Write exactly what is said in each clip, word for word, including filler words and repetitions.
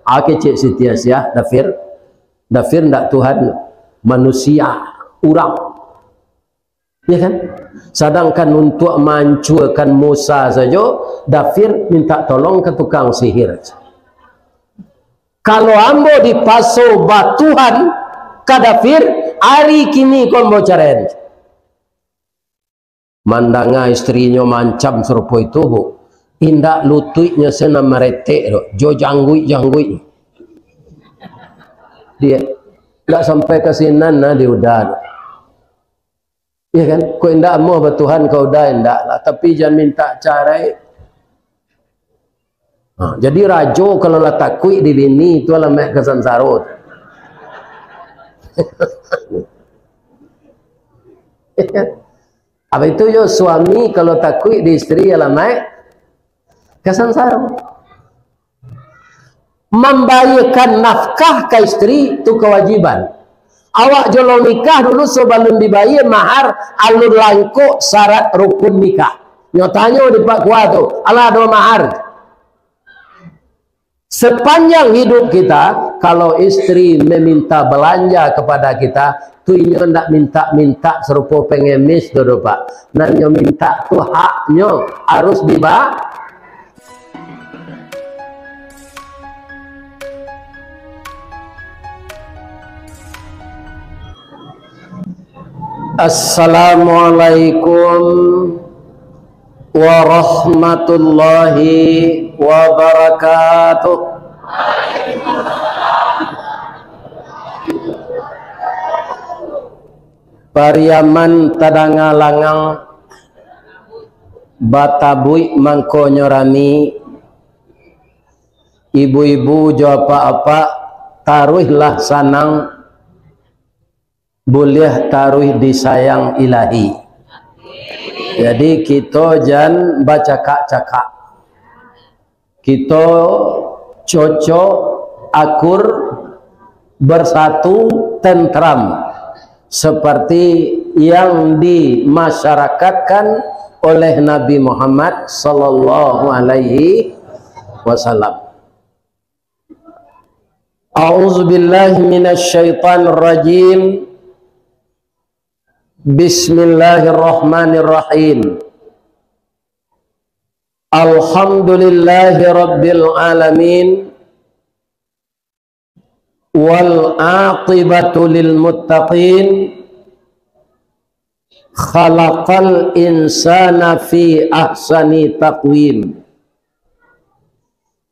Ah, kecek Siti Aisyah, Dafir. Dafir ndak Tuhan, manusia, urang. Ya kan? Sadangkan untuak maancuakan Musa sajo, Dafir minta tolong ka tukang sihir. Kalau ambo dipaso batuhan ka Dafir, ari kini ko ambo caraian. Mandanga istrinyo maancam sarupo itu, Bu, indak lutuiknyo se nan maretek tu, jo jangguik-jangguik. Dia, indak sampai ka sinan nah di uda tu. Iya kan? Kok indak amuah batuhan ka uda, indak lah. Tapi jan minta carai. Ha, jadi rajo kalau lah takuik di bini, tu alamaik ka sansaro. Apa itu yo, suami kalau takuik di istri, alamaik ka sansaro. Mambayiekan nafkah ka istri tu kawajiban. Awak jo lo nikah dulu, sabalun dibayie mahar, alun langkok syarat rukun nikah. Nyo tanyo di Pak Kua tu, "Alah ado mahar?" Sepanjang hidup kita, kalau istri meminta belanja kepada kita, tu inyo ndak minta-minta sarupo pengemis tu doh, Pak. Nan nyo minta tu haknyo, harus diba-, Assalamualaikum warahmatullahi wabarakatuh. Pariaman tadanga langang, batabuik mangkonyo rami, ibu-ibu jo apak-apak, taruihlah sanang, buliah taruih disayang Ilahi. Jadi, kito jan bacakak-cakak. Kito cocok, akur, bersatu, tentram, seperti yang dimasyarakatkan oleh Nabi Muhammad sallallahu alaihi wasallam. A'udzubillahi minasyaitonirrajim. Bismillahirrahmanirrahim. Alhamdulillahi rabbil alamin. Wal aqibatu lil muttaqin. Khalaqal insana fi ahsani taqwim.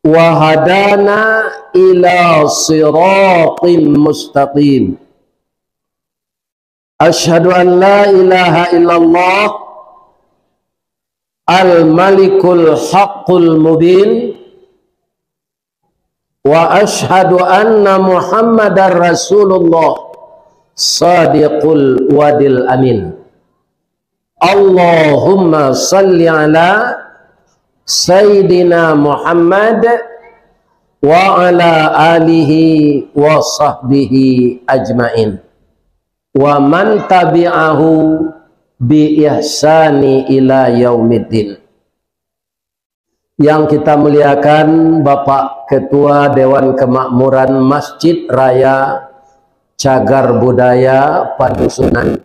Wa hadana ila siratim mustaqim. Asyhadu an la ilaha illallah al-malikul haqqul mubin. Wa asyhadu anna Muhammadar Rasulullah sadiqul wadil amin. Allahumma salli ala Sayyidina Muhammad wa ala alihi wa sahbihi ajmain. Wa man tabi'ahu bi ihsani ila yaumiddin. Yang kita muliakan Bapak Ketua Dewan Kemakmuran Masjid Raya Cagar Budaya Padusunan,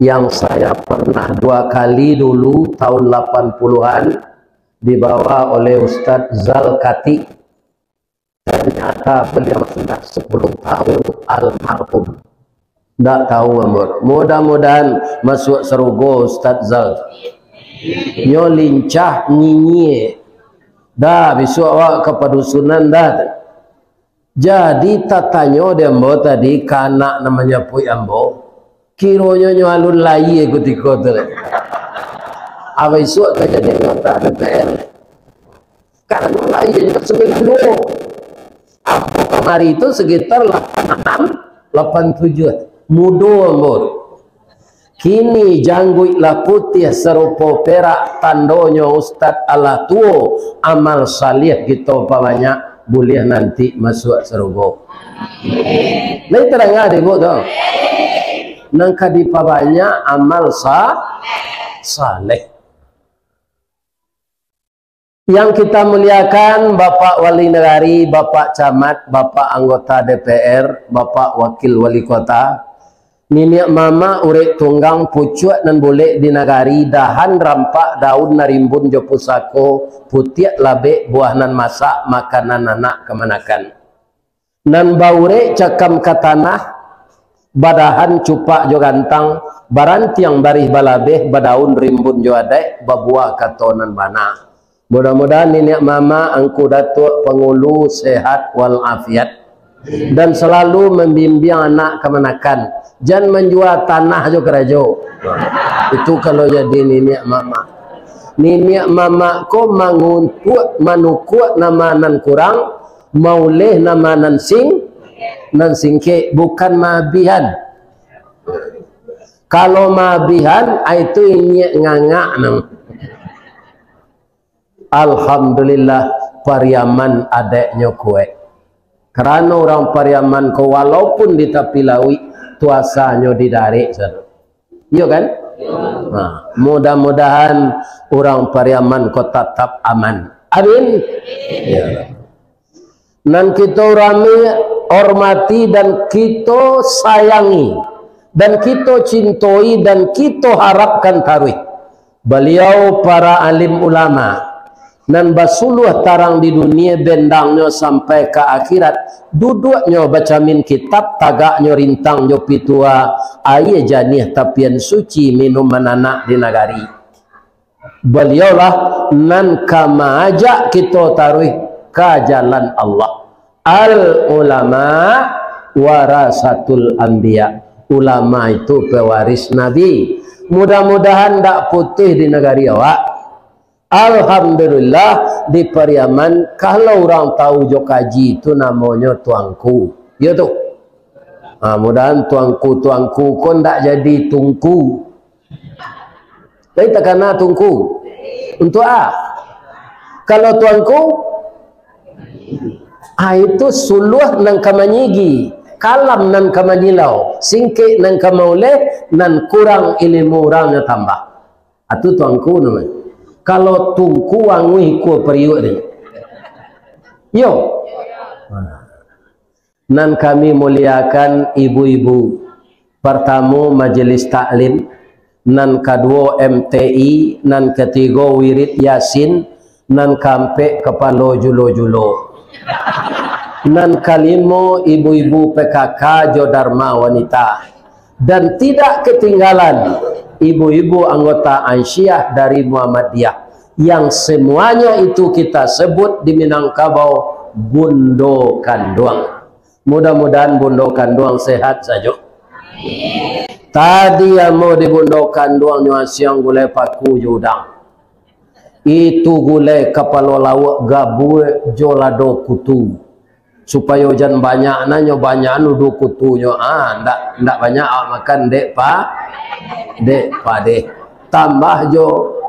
yang saya pernah dua kali dulu tahun delapan puluhan dibawa oleh Ustadz Zal Katik. Ternyata beliau sudah sepuluh tahun almarhum. Ndak tahu, ambo. Mudah-mudahan masuk sarugo Ustadz Zal. Nyo lincah nyinyie. Dah, bisuak awak ka Padusunan dah. Jadi, tatanyo di ambo tadi ka anak nan manjapuik ambo, kironyo nyo alun lahia kutiko tu lai. Apo isuak ka jadi anggota D P R? Karano lahirnyo sembilan duo. Ambo kamari tu sekitar lapan anam, lapan tujuh. Mudo ambo tu. Kini jangguik lah putiah sarupo perak, tandonyo Ustadz alah tuo, amal saleh kito pabanyak, buliah nanti masuak sarugo. Lai tadanga dek Ibu tu? Nan ka dipabanyak amal sa-, saleh. Yang kita muliakan, Bapak Wali Nagari, Bapak Camat, Bapak Anggota D P R, Bapak Wakil Wali Kota, niniak mamak urek tunggang, pucuak nan bulek di nagari, dahan rampak, daun nan rimbun jo pusako, putiak labek, buah nan masak, makanan anak kamanakan. Nan baurek cakam ka tanah, badahan cupak jo gantang, barantiang barih balabeh, badaun rimbun jo adaik, babuah kato nan bana. Mudah-mudahan niniak mamak, angku datuak pangulu sehat walafiat, dan salalu mambimbiang anak kamanakan. Jan manjua tanah jo karajo. Itu kalau jadi niniak mamak. Niniak mamak ko manguntuak, manukuak nama nan kurang, mauleh nama nan sing, nan singkek, bukan maabihan. Kalau maabihan, ai tu inyiak ngangak namo. Alhamdulillah, Pariaman adaiknyo kuaik. Karano urang Pariaman ko walaupun di tapi lauik, tu asanyo di darek sado. Iyo kan? Nah, mudah-mudahan urang Pariaman ko tatap aman. Amin. Ya. Nan kito rami, hormati, dan kito sayangi, dan kito cintoi, dan kito harapkan taruih. Baliau para alim ulama, nan basuluah tarang di dunia, bendangnyo sampai ka akhirat, duduaknyo bacamin kitab, tagaknyo rintang jo pitua, aia janiah tapian suci minum mananak di nagari. Baliaulah nan ka maajak kito taruih ka jalan Allah. Al ulama warasatul anbiya. Ulama itu pewaris Nabi. Mudah-mudahan ndak putuih di nagari awak. Alhamdulillah, di Pariaman, kalau urang tahu jo kaji tu namonyo tuangku. Iyo tu. Ha, mudahan tuangku-tuangku ko ndak jadi tungku. Lai takana tungku. Untuak a? Kalau tuangku, a, itu suluah nan ka manyigi, kalam nan ka manyilau, singkek nan ka mauleh, nan kurang ilimu urangnyo tambah. A tu tuangku namonyo. Kalau tungku anguih kua pariuak deh. Yo. Nan kami muliakan ibu-ibu. Partamo, Majelis Taklim, nan kaduo, M T I, nan katigo, Wirid Yasin, nan kaampek, Kapalo Julo-Julo, nan kalimo, ibu-ibu P K K jo Dharma Wanita, dan tidak ketinggalan, ibu-ibu anggota Ansyiah dari Muhammadiyah, yang semuanya itu kita sebut di Minangkabau Bundo Kanduang. Mudah-mudahan Bundo Kanduang sehat sajo. Tadi ambo di Bundo Kanduang nyo asiang gulai paku jo udang. Itu gulai kapalo lauak gabua jo lado kutu. Supayo jan banyak nanyo, banyak lado kutunyo. Ah, ndak, ndak banyak awak makan, dek pa-, dek padeh. Tambah jo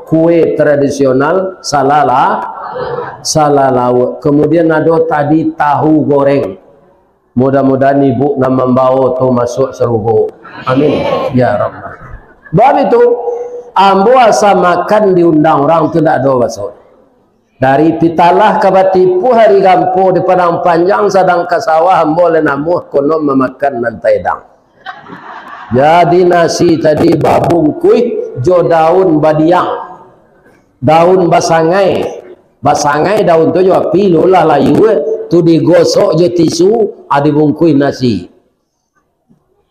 kue tradisional salala-, salalauak. Kemudian ado tadi tahu goreng. Mudah-mudahan ibu nan mambawo tu masuak sarugo. Amin. Ya Rabbal. Bab itu, ambo asa makan diundang urang tu ndak ado baso. Dari Pitalah ka Batipuah, ari gampo di Padang Panjang, sadang ka sawah ambo lai namuah, konon mamakan nan taedang. Jadi nasi tadi babungkuih jo daun badiang. Daun basangai. Basangai daun tu jo api, lo lah layua, tu digosok jo tisu, a dibungkuih nasi.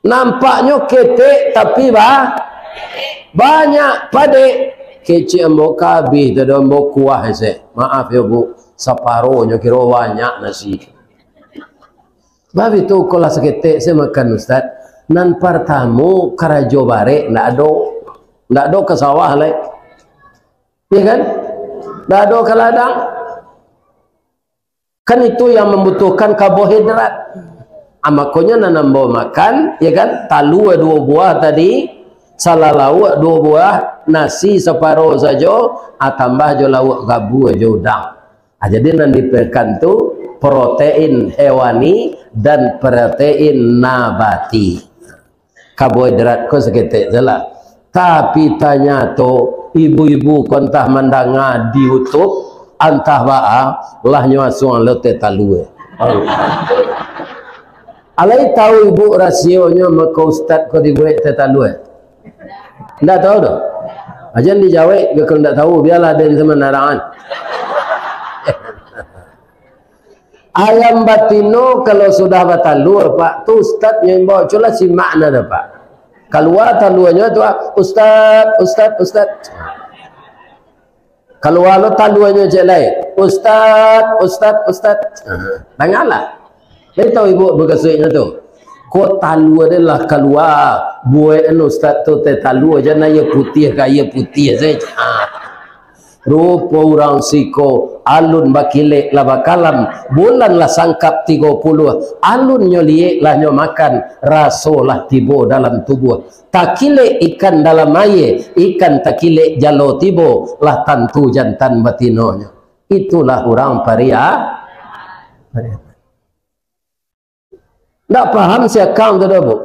Nampaknyo ketek, tapi ba-, banyak padek. Kecek ambo kabih, tadi ambo kuah ese. Maaf yo, Bu, saparonyo kiro banyak nasi. Babi tu, ko lah saketek se makan, Ustaz. Nan partamo, karajo barek ndak ado. Ndak ado ka sawah lai. Iya kan? Ndak ado ka ladang. Kan itu yang mambutuhkan karbohidrat. Ah, makonyo nan ambo makan, ya kan? Talua duo buah tadi, salalauak duo buah, nasi saparo sajo, ah, tambah jo lauak gabua jo udang. Ah, jadi nan diperlukan tu protein hewani dan protein nabati. Karbohidrat ko saketek se lah. Tapi tanyato, ibu-ibu ko antah mandanga di YouTube, Antah baa, lah nyo asuang lo teh talua. Alai tahu ibu rasionyo mako ustad ko dibuek teh talua? Ndak tahu doh. Ajan dijawek, kalau ndak tahu, biarlah den semenarangan. Ayam batino kalau sudah batalua, Pak, tu ustad nyo imbau, culah simak na tu, Pak. Kalua taluanyo tu, ah, "Ustad, ustad, ustad." Kalua lo taluanyo cek lai, "Ustad, ustad, ustad." Aha. Dangalah. Lai tahu ibu bakasuiknyo tu? Ko talua den lah kalua, buek ustad tu teh talua, jan aia putiah ka aia putiah sajo. Ah. Rupo urang siko, alun bakilek lah bakalam, bulan lah sangkap tigo puluah, alun nyo liek lah nyo makan, raso lah tibo dalam tubuah. Takilek ikan dalam aia, ikan takilek jalo tibo, lah tantu jantan batinonyo. Itulah urang Paria-, Pariaman. Ndak paham si Akang tu doh, Bu.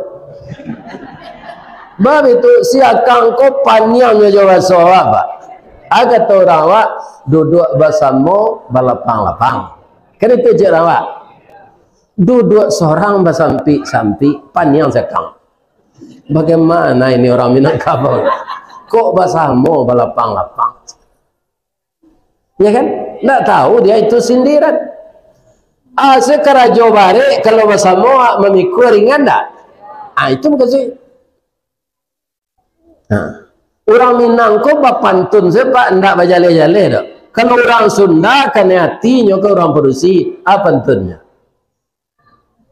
Bab itu, si Akang ko paniang nyo jo baso awak, Pak. A kato urang awak, duduak basamo balapang-lapang. Kan itu cek urang awak. Duduak sorang basampik-sampik, paniang si Akang. Bagaimana ini orang Minangkabau? Kok basamo balapang-lapang? Ya kan? Ndak tahu dia itu sindiran. Ah, sakarajo barek kalau basamo awak mamikua ringan ndak? Ah, itu mukasuik. Nah, urang Minang ko bapantun sajo, Pak, ndak bajaleh-jaleh doh. Kalau urang Sunda kanai atinyo ka urang padusi, apa pantunnyo?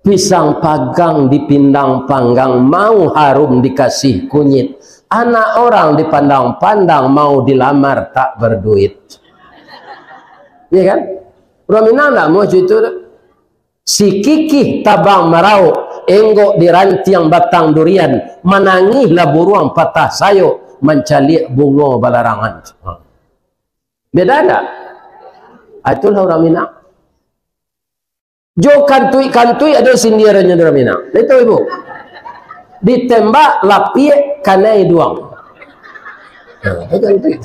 Pisang pagang dipindang panggang, mau harum dikasih kunyit. Anak orang dipandang-pandang, mau dilamar tak berduit. Iya kan? Urang Minang ndak mau itu tu. Si kikih tabang marauk, enggok di rantiang batang durian, manangihlah buruang patah sayok, mancaliak bungo balarangan. Beda ndak? Ah, itulah urang Minang. Jo kantuik-kantuik ado sindiranyo di urang Minang. Itu ibu. Ditembak lapiak kanai iduang. Nah, itu kantuik.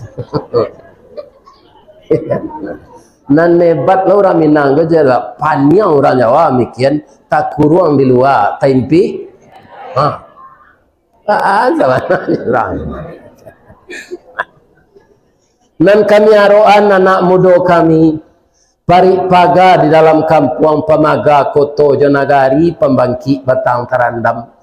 Nan hebat lah urang Minang ko je lah. Paniang urang Jawa mikian, takuruang di lua, taimpi. Ha. Ah, sabananyo urang. Nan kami arokan anak mudo kami, parik paga di dalam kampuang, pamaga koto jo nagari, pambangkik batang tarandam.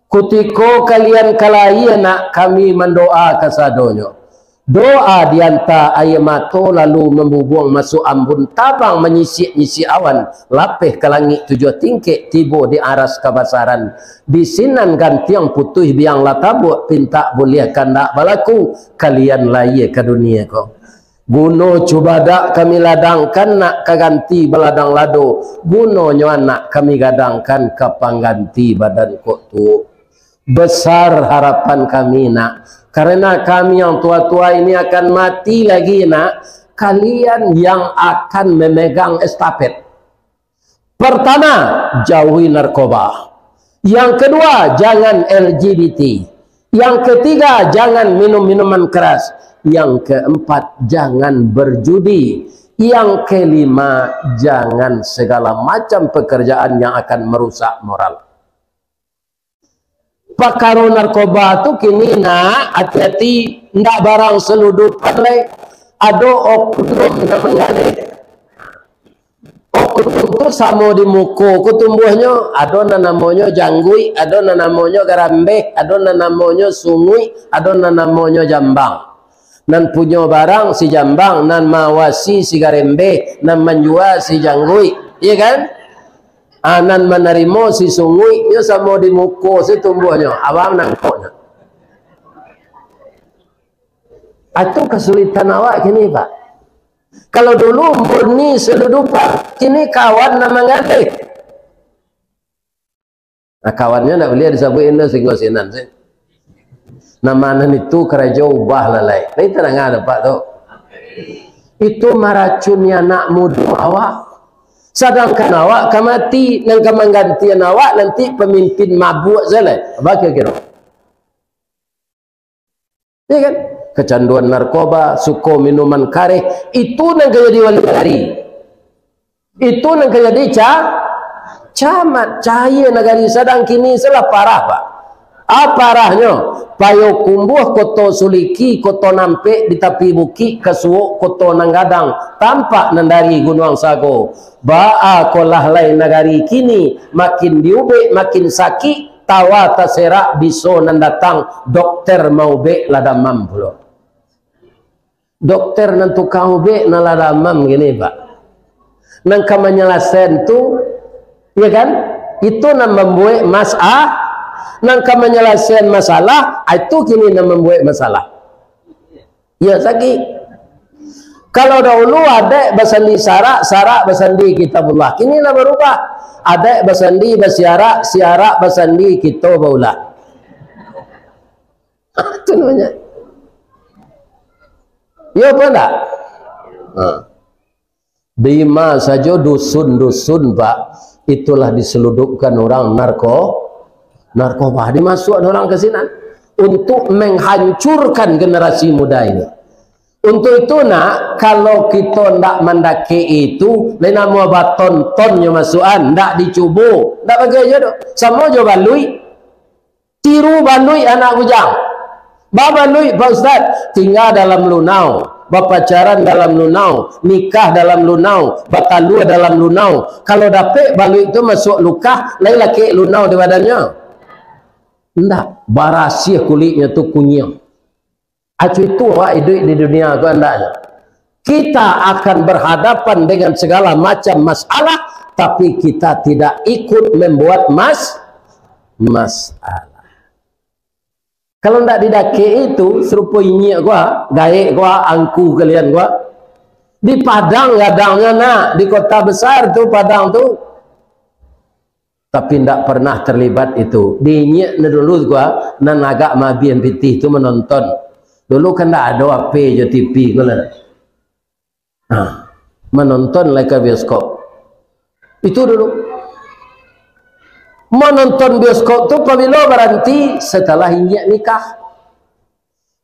Kutiko kalian ka lahia nak, kami mandoa kasadonyo. Doa dianta aia mato lalu mambubuang masuak ambun, tabang manyisiak-nyisiak awan, lapeh ka langik tujuah tingkek, tibo di aras kabasaran. Di sinan gantiang putuih biang lah tabuak, pintak buliah kandak balaku, kalian lahia ka dunia ko. Guno cubadak kami ladangkan nak ka ganti baladang lado, gunonyo anak kami gadangkan ka pangganti badan kok tuo. Besar harapan kami nak, karena kami yang tua-tua ini akan mati lagi nak, kalian yang akan memegang estafet. Pertama, jauhi narkoba. Yang kedua, jangan L G B T. Yang ketiga, jangan minum minuman keras. Yang keempat, jangan berjudi. Yang kelima, jangan segala macam pekerjaan yang akan merusak moral. Pakaro narkoba tu kini nak ati-ati, ndak barang seludupan lai. Ado oknum nan manggaleh. Oknum tu samo di muko ko tumbuahnyo, ado nan namonyo jangguik, ado nan namonyo garambeh, ado nan namonyo sunguik, ado nan namonyo jambang. Nan punyo barang si jambang, nan maawasi si garambeh, nan manjua si jangguik, iya kan? Ah, nan manarimo si sunguik, nyo samo di muko si tumbuahnyo, awam nangkoknyo. Atu kasulitan awak kini, Pak. Kalau dulu murni seludupan, kini kawan nan manggaleh. Nah, kawannyo ndak buliah disabuik inyo, singgo sinan se. Nama nan itu karajo ubah lalai. Nah, itu danga dapat tu. Itu maracuni anak mudo awak. Sadangkan awak ka mati, nan ka manggantian awak nanti pamimpin mabuak se lai. Apa kiro-kiro? Iya kan? Kecanduan narkoba, suko minuman kareh, itu nan ka jadi wali nagari. Itu nan ka jadi ca-, camat, cahaya nagari. Sadang kini salah parah, Pak. Ah, parahnyo, Payokumbuah, Koto Suliki, Koto Nampek di tapi bukik, Kasuok, Koto Nan Gadang, tampak nan dari Gunuang Sago. Baa kolah lai nagari kini, makin diubek, makin sakik, tawa taserak, biso nan datang, dokter maubek lah damam pulo. Dokter nan tukang ubek nan lah damam kini, Pak. Nan ka manyalasaian tu, ya kan? Itu nan mambuek mas-, ah, nan ka manyalasaian masalah, ah, itu kini nan mambuek masalah. Ya, sakik. Kalau dahulu adaik basandi sarak, sarak basandi Kitabullah. Kini lah barubah. Adaik basandi basiarak, siarak basandi kito baulah. Itu namanya. Ya apa ndak? Ha. Di ma sajo dusun-dusun, Pak, itulah diseludupkan orang narko-, narkoba, dimasuakkan orang ke sinan untuk menghancurkan generasi muda ini. Untuk itu, nak, kalau kito ndak mandakek itu, lain namo batonton nyo masuakan, ndak dicubo, ndak bagai jo doh. Samo jo baluik. Tiru baluik anak bujang. Babaluik, Pak Ustaz, tingga dalam lunau, bapacaran dalam lunau, nikah dalam lunau, batalua dalam lunau. Kalau dapek baluik tu masuak lukah, lai lakek lunau di badannyo? Ndak, barasiah kuliknyo tu kunyiang. Acu itu awak iduik di dunia tu andaknyo. Kita akan berhadapan dengan segala macam masalah, tapi kita tidak ikut membuat mas-, masalah. Kalau ndak didakek itu, serupo inyiak gua, gaek gua, angku kalian gua. Di Padang gadangnyo nak, di kota besar tu, Padang tu. Tapi ndak pernah terlibat itu. Di inyiak ne dulu gua, nan agak mabian pitih tu menonton. Dulu kan ndak ado H P jo T V ko lah. Nah, menonton lai ka bioskop. Itu dulu. Menonton bioskop tu pabilo baranti? Setelah inyiak nikah.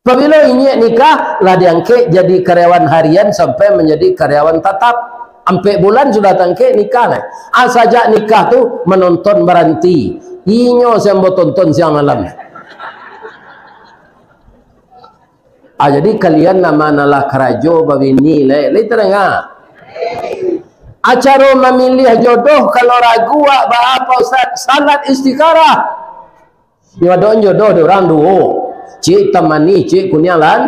Pabilo inyiak nikah, lah diangkek jadi karyawan harian sampai manjadi karyawan tatap. Ampek bulan sudah tangkek nikah, nah. Ah, sajak nikah tu menonton baranti. Inyo siang batonton siang malam. Ah, jadi kalian nan ma nan lah karajo babini, lai, lai tadanga? Acaro mamiliah jodoh, kalau ragu, awak baa, Pak Ustaz? Salat istikharah. Nyo ado jodoh di urang duo. Ciek itam manih, ciek kuniang lan-,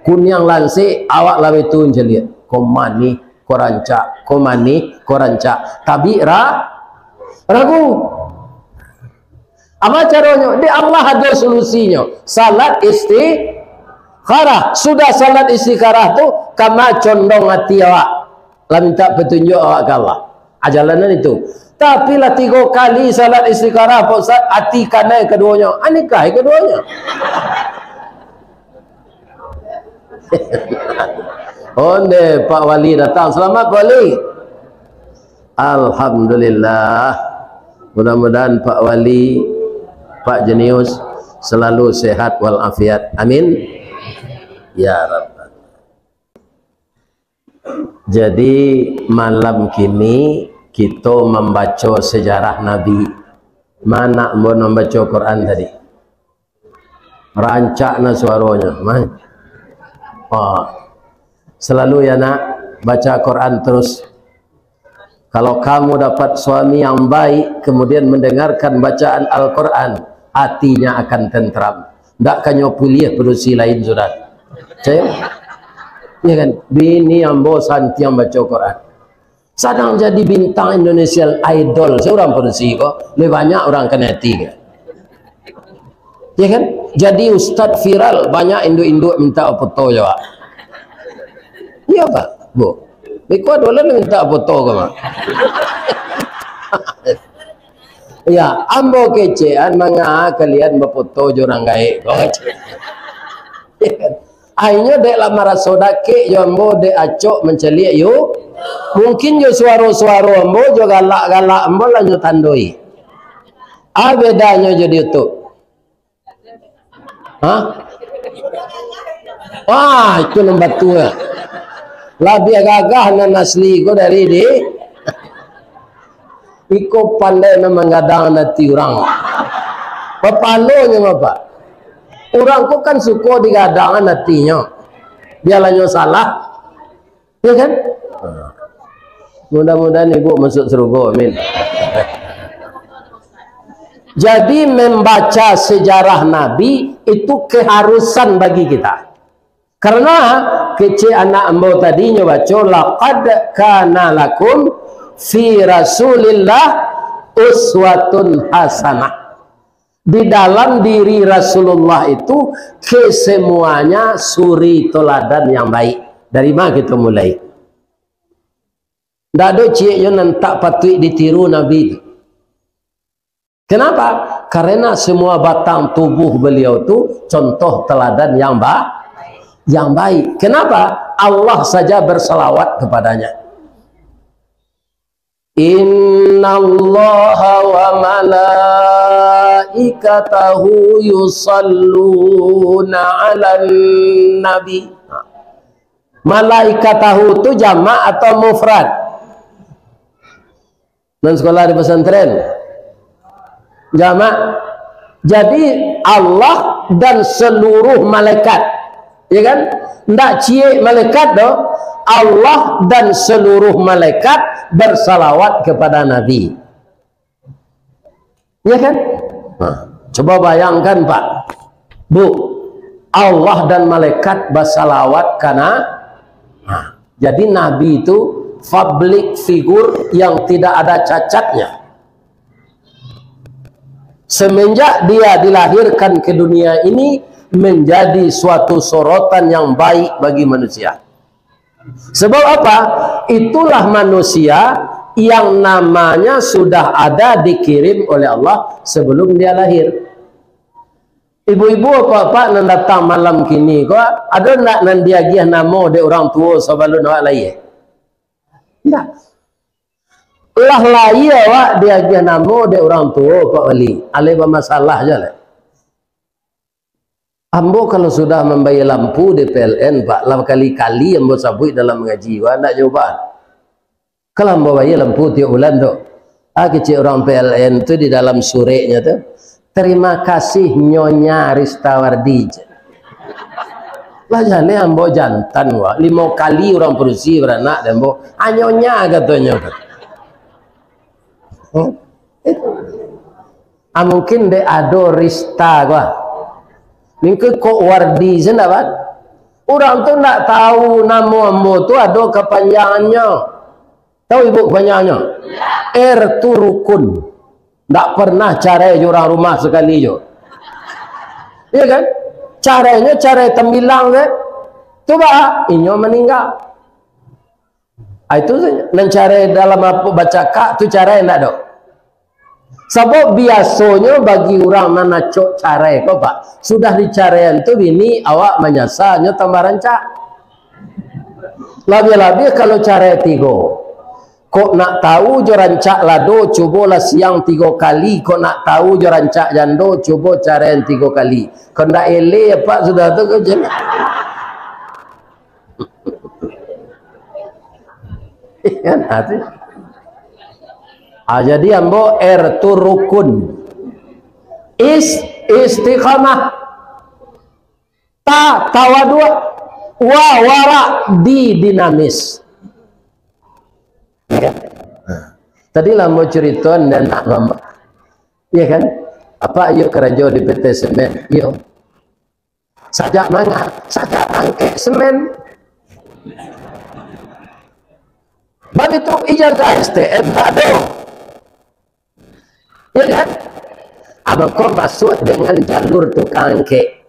kuniang lansek, awak laweh tu mancaliak. Ko manih, ko rancak, ko manih, ko rancak. Tabik ra-, ragu. Apa caronyo? Di Allah ado solusinyo. Salat istikharah. Sudah salat istikharah tu, kama condong ati awak. Lah minta petunjuk awak ka Allah. Ah, jalanan itu. Tapi lah tigo kali salat istikharah, Pak Ustaz, ati kanai kaduonyo. Ah, nikah kaduonyo. Onde, Pak Wali datang. Selamat, Pak Wali. Alhamdulillah. Mudah-mudahan Pak Wali, Pak Jenius selalu sehat walafiat. Amin. Ya Rabbal. Jadi, malam kini kito mambaco sejarah Nabi. Ma nak ambo nan baco Quran tadi? Rancak na suaronyo, mah. Oh. Selalu ya nak, baca Quran terus. Kalau kamu dapat suami yang baik, kemudian mendengarkan bacaan Al-Quran, hatinya akan tentram. Ndak kanyo piliah padusi lain sudah. Cek? Ya kan? Bini ambo santiang baco Quran. Sadang jadi bintang Indonesian Idol. Sia urang padusi ko? Lebih banyak urang kanai ati ko. Ya kan? Jadi ustaz viral, banyak induak-induak minta foto jo awak. Iya, Pak, Bu. Beko ado lah minta foto ko, Pak. Ya, ambo kecekan manga kalian bafoto jo urang gaek ko. Akhirnyo dek lah maraso dakek jo ambo, dek acok mancaliak yo. Mungkin jo suaro-suaro ambo, jo galak-galak ambo lah nyo tandoi. Ah, bedanyo jo di YouTube. Hah? Wah, itu nan batua. Labiah gagah nan asli ko dari di. Iko pandai nan manggadang ati urang. Bapalonyo apa? Urang ko kan suko digadangan atinyo. Bialah nyo salah. Ya kan? Mudah-mudahan ibu masuk surga, amin. Jadi, membaca sejarah Nabi itu keharusan bagi kita. Karena kecek anak ambo tadi nyo baco, "Laqad kana lakum fi Rasulillah uswatun hasanah." Di dalam diri Rasulullah itu kesemuanya suri toladan yang baik. Dari mana kita mulai? Ndak ado cieknyo nan tak patuik ditiru Nabi tu. Kenapa? Karena semua batang tubuh beliau tu contoh teladan yang ba-, yang baik. Kenapa? Allah saja bersalawat kepadanya. Innallaha wa malaikatahu yusalluna 'alan nabi. Malaikatahu tu jamak atau mufrad? Nan sekolah di pesantren. Jamak. Jadi, Allah dan seluruh malaikat. Ya kan? Ndak ciek malaikat doh. Allah dan seluruh malaikat bersalawat kepada Nabi. Ya kan? Nah, coba bayangkan, Pak. Bu, Allah dan malaikat basalawat kana. Nah, jadi Nabi itu public figure yang tidak ada cacatnya. Semenjak dia dilahirkan ke dunia ini, menjadi suatu sorotan yang baik bagi manusia. Sebab apa? Itulah manusia yang namanya sudah ada dikirim oleh Allah sebelum dia lahir. Ibu-ibu, apak-apak nan datang malam kini ko, ado ndak nan diagiah namo dek urang tuo sabalun awak lahia? Ndak. Lah lahia awak diagiah namo dek urang tuo, Pak Wali. Alai bamasalah je lah. Ambo kalau sudah mambayia lampu di P L N, Pak, lah bakali-kali ambo sabuik dalam mangaji, wah, ndak jawaban. Kalau ambo bayia lampu tiok bulan tu, ah, kecek urang P L N tu di dalam sureknyo tu, "Terima kasih, Nyonya Ristawardi." Lah jaleh ambo jantan, wah, limo kali urang padusi baranak dek ambo, "Ah, Nyonya," katonyo. Hmm? Ah, mungkin dek ado Rista ko. Mungkin kok Wardi sajo ndak, Pak? Urang tu ndak tahu namo ambo tu ado kapanjangannyo. Tahu ibu kapanjangannyo? R tu rukun. Ndak pernah carai jo urang rumah sakali jo. Iya kan? Carainyo carai tambilang kan? Tu baa, inyo maningga. Ah, itu sajo. Nan carai dalam apo bacakak tu carai ndak do? Sabab biasonyo bagi urang nan acok carai ko, Pak, sudah dicaraian tu bini awak manyasa, nyo tambah rancak. Labiah-labiah kalau carai tigo. Kok nak tahu jo rancak lado, cubolah siang tigo kali. Kok nak tahu jo rancak jando, cubo caraian tigo kali. Kok ndak eleh, Pak, sudah tu ko jan. Kan, ah, tu. Ah, jadi ambo R tu rukun. Is, istiqamah. Ta, tawaduk. Wa, warak, di, dinamis. Ya. Tadi lah ambo carito, ndak nak lamo. Iya kan? Apak iyo karajo di P T Semen? Iyo. Sajak manga? Sajak angkek semen. Baitu ijazah S T M ndak ado. Ya kan? Abang ko masuak dengan jalur tukang angkek.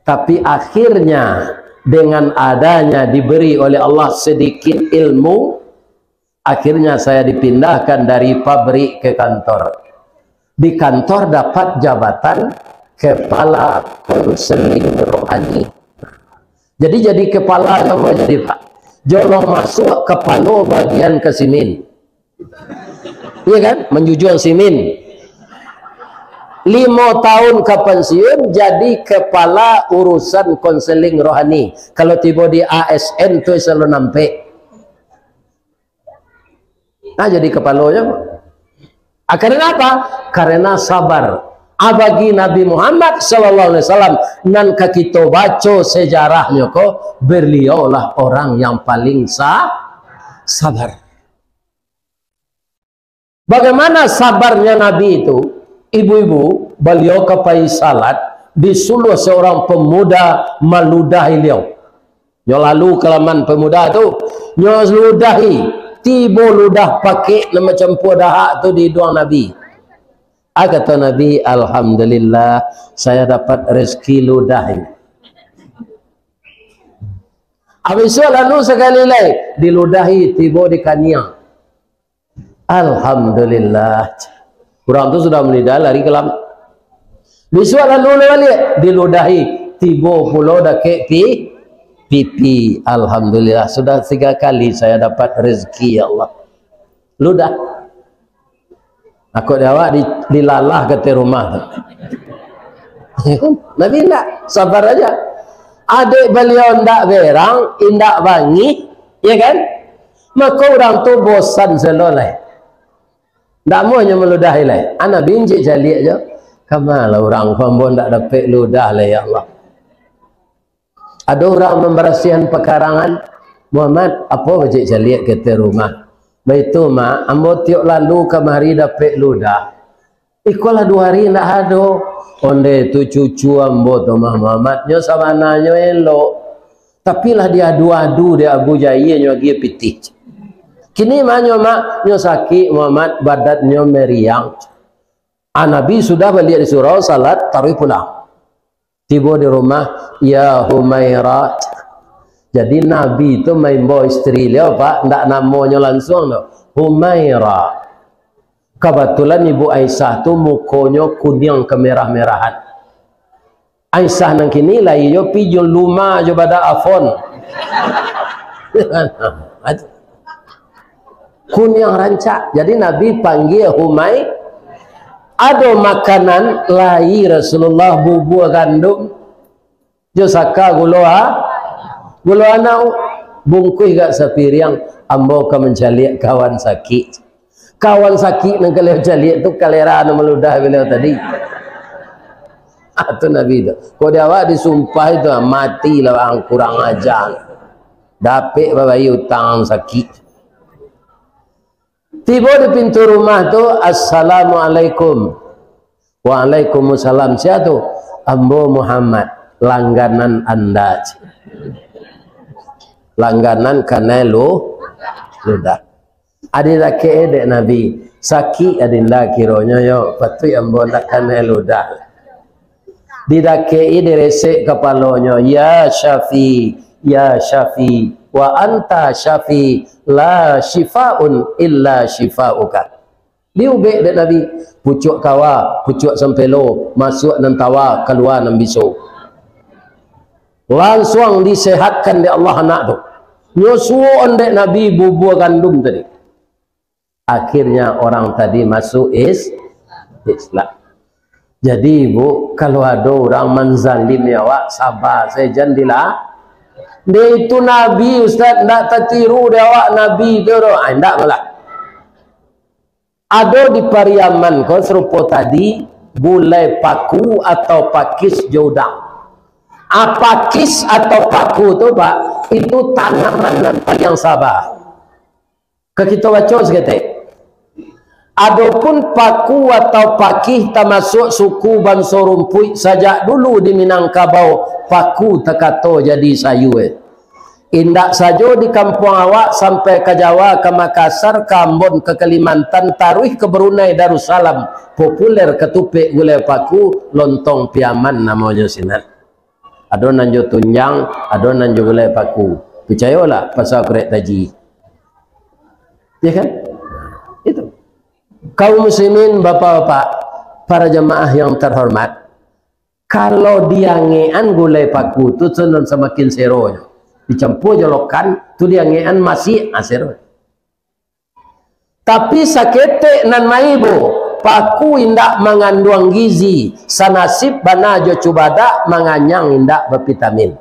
Tapi akhirnya, dengan adanya diberi oleh Allah sedikit ilmu, akhirnya saya dipindahkan dari pabrik ke kantor. Di kantor dapat jabatan kepala konseling rohani. Jadi, jadi kepala apa jadi, Pak? Jolong masuk kepala bagian ke simin. Iya kan? Manjujuang simin. Limo tahun ka pensiun, jadi kepala urusan konseling rohani. Kalau tibo di A S N tu, selalu nampek. Nah, jadi kepalanya. Ah, karena apa? Karena sabar. Ah, bagi Nabi Muhammad sallallahu alaihi wasallam, nan ka kito baco sejarahnyo ko, beliaulah orang yang paling sa-, sabar. Bagaimana sabarnya Nabi itu? Ibu-ibu, beliau ka pai salat, disuluah seorang pemuda maludahi beliau. Nyo lalu kalaman pemuda tu, nyo ludahi, tibo ludah pakek nan bacampua dahak tu di iduang Nabi. Ah, kato Nabi, "Alhamdulillah, saya dapat rezeki ludahi." Habis tu lalu sakali lai, diludahi, tibo di kaniang. Alhamdulillah. Urang tu sudah malidah, lari kalam. Bisuak lalu baliak, diludahi, tibo pulo dakek pi-, pipi. Alhamdulillah, sudah tiga kali saya dapat rezeki, ya Allah. Ludah. Ako di awak di-, dilalah ka ateh rumah tu. Nabi indak, sabar aja. Adek baliau indak berang, indak bangih, ya kan? Mako urang tu bosan selo lai. Ndak amuah nyo maludahi lai. Ah, Nabi injek caliak jo. Kama lah urang ko, ambo ndak dapek ludah lai, ya Allah. Ado urang mambarasiahan pakarangan, "Muhammad, apo bacik caliak ka ateh rumah?" "Baitu, Mak, ambo tiok lalu kamari dapek ludah. Iko lah duo hari indak ado." "Ondeh tu cucu ambo tu mah, Muhammad, nyo sabananyo elok. Tapi lah diadu-adu dek Abu Jahia, nyo agiah pitih. Kini ma nyo, Mak?" "Nyo sakik, Muhammad, badannyo meriang." Ah, Nabi sudah baliak di surau, salat, taruih pulang. Tibo di rumah, "Ya Humaira." Jadi Nabi tu maimbau isteri baliau, Pak, ndak namonyo lansuang tu. Humaira. Kabatulan Ibu Aisyah tu mukonyo kuniang kemerah-merahan. Aisyah nan kini lai jo pi jo luma jo badak afon. Kuniang rancak. Jadi Nabi panggia Humai. Ado makanan lai Rasulullah, bubua gandum. Jo saka gulo a-, gulo anau, bungkuih gak sapiriang, ambo ka mancaliak kawan sakik. Kawan sakik nan kalian caliak tu kalera nan maludah baliau tadi. Ah, tu Nabi tu. Kok di awak disumpah itu, ah, mati lah ang kurang ajar. Dapek babayia utang sakik. Tibo di pintu rumah tu, "Assalamualaikum." "Waalaikumsalam. Sia tu?" "Ambo Muhammad, langganan anda." Langganan kanai lu-, ludah. Adi dakek dek Nabi, sakik adinda kironyo yo, patuik ambo ndak kanai ludah. Didakek-i, diresek kapalonyo, "Ya Syafi, ya Syafi, wa anta Syafi, la syifaun illa syifauka." Diubek dek Nabi, pucuak kawa, pucuak sampelo, masuak nan tawa, kalua nan biso. Lansuang disehatkan dek Allah anak tu. Nyo suokan dek Nabi bubua gandum tadi. Akhirnya orang tadi masuk is-, Islam. Jadi, Bu, kalau ado urang manzalimi awak, saba sajo, jan dila-, Dek itu Nabi, Ustaz, ndak tatiru dek awak Nabi tu doh. Ah, ndak malah. Ado di Pariaman ko sarupo tadi, gulai paku atau pakis jo udang. Ah, pakis atau paku tu, Pak, itu tanaman nan paliang saba. Ka kito baco saketek. Adopun paku atau pakih tamasuak suku banso rumpuik, sajak dulu di Minangkabau paku takato jadi sayua. Indak sajo di kampuang awak, sampai ka Jawa, ka Makassar, ka Ambon, ka Kalimantan, taruih ka Brunei Darussalam, populer katupek gulai paku, lontong Piaman namonyo sinan. Ado nan jo tunjang, ado nan jo gulai paku. Picayolah, pasal korek taji. Ya kan? Itu. Kaum muslimin, bapak-bapak, para jamaah yang terhormat, kalau diangekan gulai paku tu, tu nan samakin seronyo. Dicampur jo lokan, tu diangekan masih, ah, sero. Tapi saketek nan maibo, Paku indak manganduang gizi, sanasib bana jo cubadak, manganyang indak bavitamin.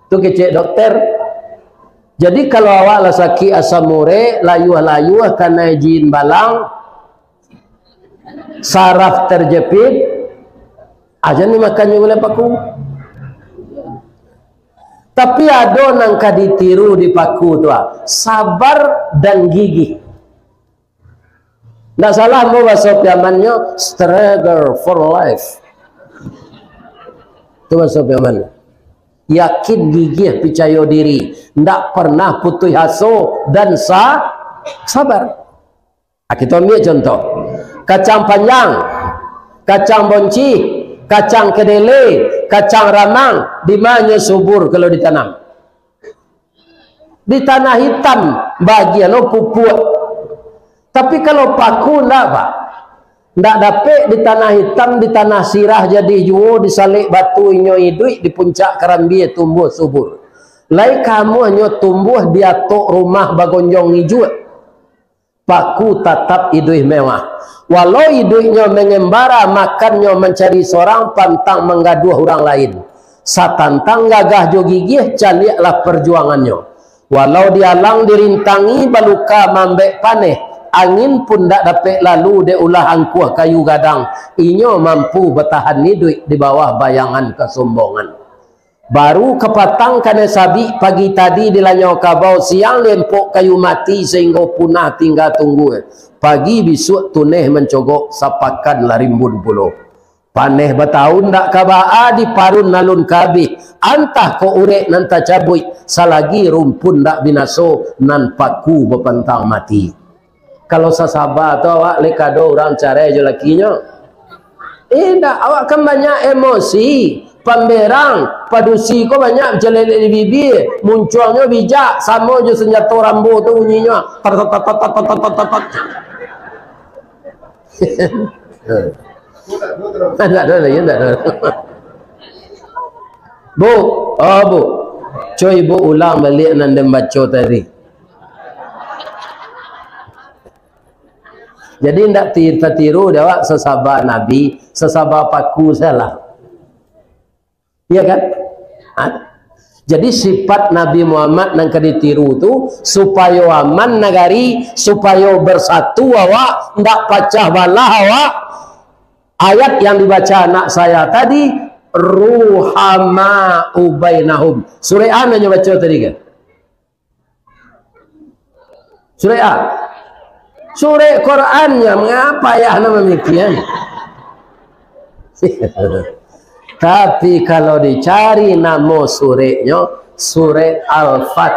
Tu kecek dokter. Jadi, kalau awak lah sakik asam urek, layuah-layuah, kanai jin balang, saraf terjepit, aja ni makannyo gulai paku. Tapi ado nan ka ditiru di paku tu, ah, sabar dan gigih. Ndak salah ambo baso Piamannyo, struggle for life. Tu baso Piaman. Yakin, gigih, picayo diri, ndak pernah putuih aso, dan sa-, sabar. Ah, kito ambiak contoh. Kacang panjang, kacang boncih, kacang kedele, kacang ramang, di ma nyo subur kalau ditanam? Di tanah hitam, bagian lo pupuak. Tapi kalau paku ndak, Pak. Ndak dapek di tanah hitam, di tanah sirah jadi juo, di salek batu inyo iduik, di puncak karambia tumbuah subur. Lai kamuahnyo tumbuah di atok rumah bagonjong ijuak. Paku tatap iduik mewah. Walau iduiknyo mengembara, makannyo mancari sorang, pantang manggaduah urang lain. Satantang gagah jo gigih, caliaklah parjuangannyo. Walau dialang dirintangi, baluka maambek paneh, angin pun ndak dapek lalu dek ulah angkuah kayu gadang, inyo mampu batahan iduik di bawah bayangan kasombongan. Baru kapatang kanai sabik, pagi tadi dilanyau kabau, siang limpok kayu mati, sahinggo punah tingga tunggua, pagi bisuak tuneh mancogok, sapakan lah rimbun pulo. Paneh batahun ndak ka baa, diparun alun ka abih, antah kok urek nan tacabuik, salagi rumpun ndak binaso, nan paku bapantang mati. Kalau sasaba tu awak lai ka ado urang carai jo lakinyo? Indak, awak kan banyak emosi, pamberang, padusi ko banyak calelek di bibia, muncuangnyo bijak, samo jo sanjato Rambo tu bunyinyo. Tat, tat, tat. Ndak ado lagi, ndak ado. Bu, oh Bu, cubo Ibu ulang baliak nan den baco tadi. Jadi, ndak ti-, tatiru dek awak sasaba Nabi, sasaba paku salah. Iya kan? Ha? Jadi, sifat Nabi Muhammad nan ka ditiru tu, supayo aman nagari, supayo bersatu awak, ndak pacah balah awak. Ayat yang dibaca anak saya tadi, ruhama'u bainahum. Surek a nan nyo baco tadi kan? Surek a? Surek Quran nyo, mangapa ayah nan mamikian? Tapi kalau dicari namo sureknyo, surek Al-Fat.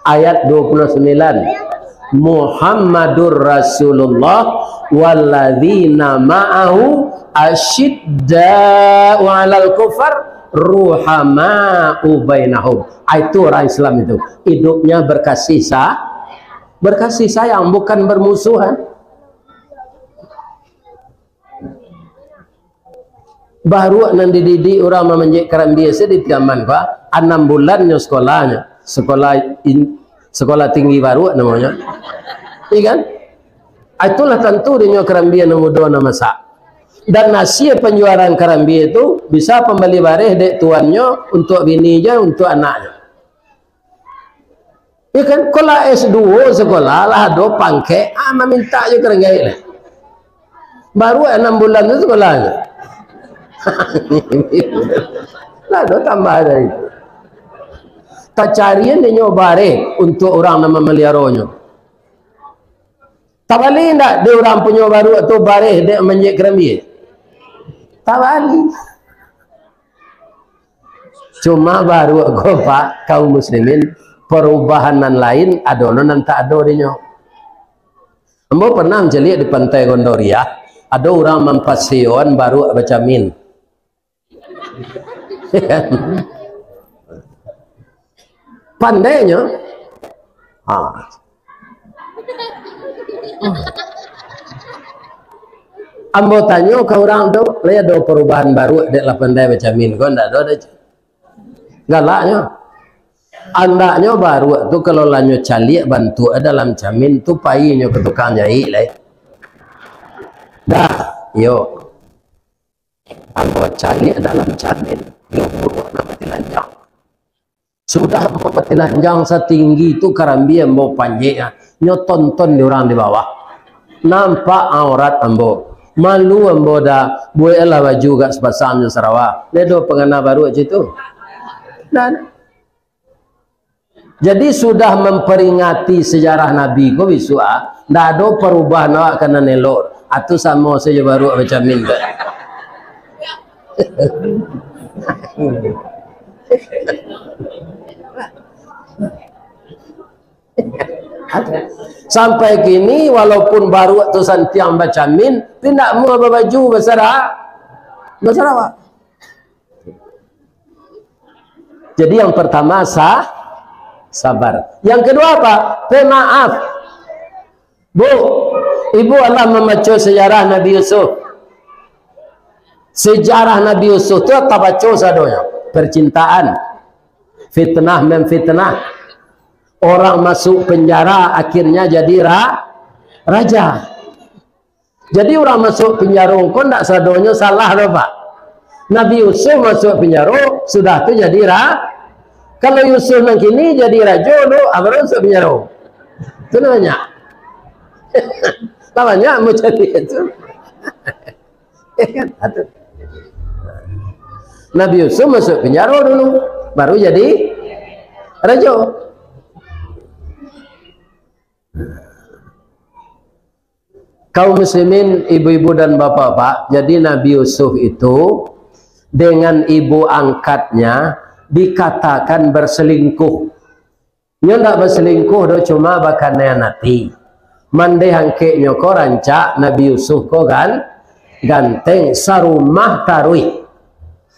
Ayat dua puluh sembilan. Muhammadur Rasulullah walladzina ma'ahu asyidda'u 'alal kufar ruhama'u bainahum. Ah, itu orang Islam itu. Hidupnya berkasih sa-, berkasih sayang, bukan bermusuhan. Baruak nan dididik urang mamanjek karambia se di Piaman, Pak. Anam bulan nyo sekolahnyo. Sekolah in-, sekolah tinggi baruak namonyo. Iya kan? Ah, itulah tantu dinyo karambia nan mudo nan masak. Dan hasil panjualan karambia tu bisa pambali bareh dek tuannyo, untuak bini je, untuak anaknyo. Ya kan? Kalau lah S dua sekolah, lah ado pangkek, ah, maminta je karenggaik lah. Baru anam bulan tu sekolah je. Lah ado tambah dari tu. Tacarian inyo bareh untuak urang nan mamaliaronyo. Tabali indak di urang punyo baruak tu bareh dek manjek karambia? Tabali. Cuma baruak ko, Pak, kaum muslimin, parubahan nan lain ado lo nan tak ado dinyo. Ambo pernah mancaliak di Pantai Gondoriah, ado urang mampaseoan baruak bacamin. Pandainyo. Ha. Ambo tanyo ka urang tu, "Lai ado parubahan baruak dek lah pandai bacamin ko?" "Ndak ado doh." Galaknyo. Andaknyo baruak tu kalau lah nyo caliak bantuak dalam camin tu, pai nyo ka tukang jaik lai. Dah, yo. Ambo caliak dalam camin, nyo buruak nan batilanjang. Sudah ambo batilanjang satinggi tu, karambia ambo panjeknyo, nyo tonton di urang di bawah. Nampak aurat ambo. Malu ambo dah, bueklah baju agak sapasang jo sarawa. Lai ado pangana baruak cam itu? Ndak ado. Jadi, sudah mamperingati sajarah Nabi ko bisuak, ah, ndak ado parubahan awak ka nan elok. Atu samo sajo baruak bacamin tu. Sampai kini, walaupun baruak tu santiang bacamin, tapi ndak muah babaju basara-, basarawa. Jadi, yang pertama, sa-, sabar. Yang kedua apa? Pemaaf. Bu, ibu alah mambaco sejarah Nabi Yusuf. Sejarah Nabi Yusuf tu tabaco sadonyo. Percintaan, fitnah memfitnah, orang masuk penjara, akhirnya jadi ra-, raja. Jadi, urang masuak pinjaro ko ndak sadonyo salah doh, Pak. Nabi Yusuf masuak pinjaro, sudah tu jadi ra-, kalau Yusuf nan kini jadi rajo tu, ah, baru masuak pinjaro. Tu lah banyak. Lah banyak mau cari itu. Nabi Yusuf masuak pinjaro dulu, baru jadi rajo. Kaum muslimin, ibu-ibu dan bapak-bapak, jadi Nabi Yusuf itu dengan ibu angkatnya dikatakan berselingkuh. Nyo ndak berselingkuh doh, cuma bakanian ati. Mandeh angkeknyo ko rancak, Nabi Yusuf ko gan-, ganteng, sarumah taruih.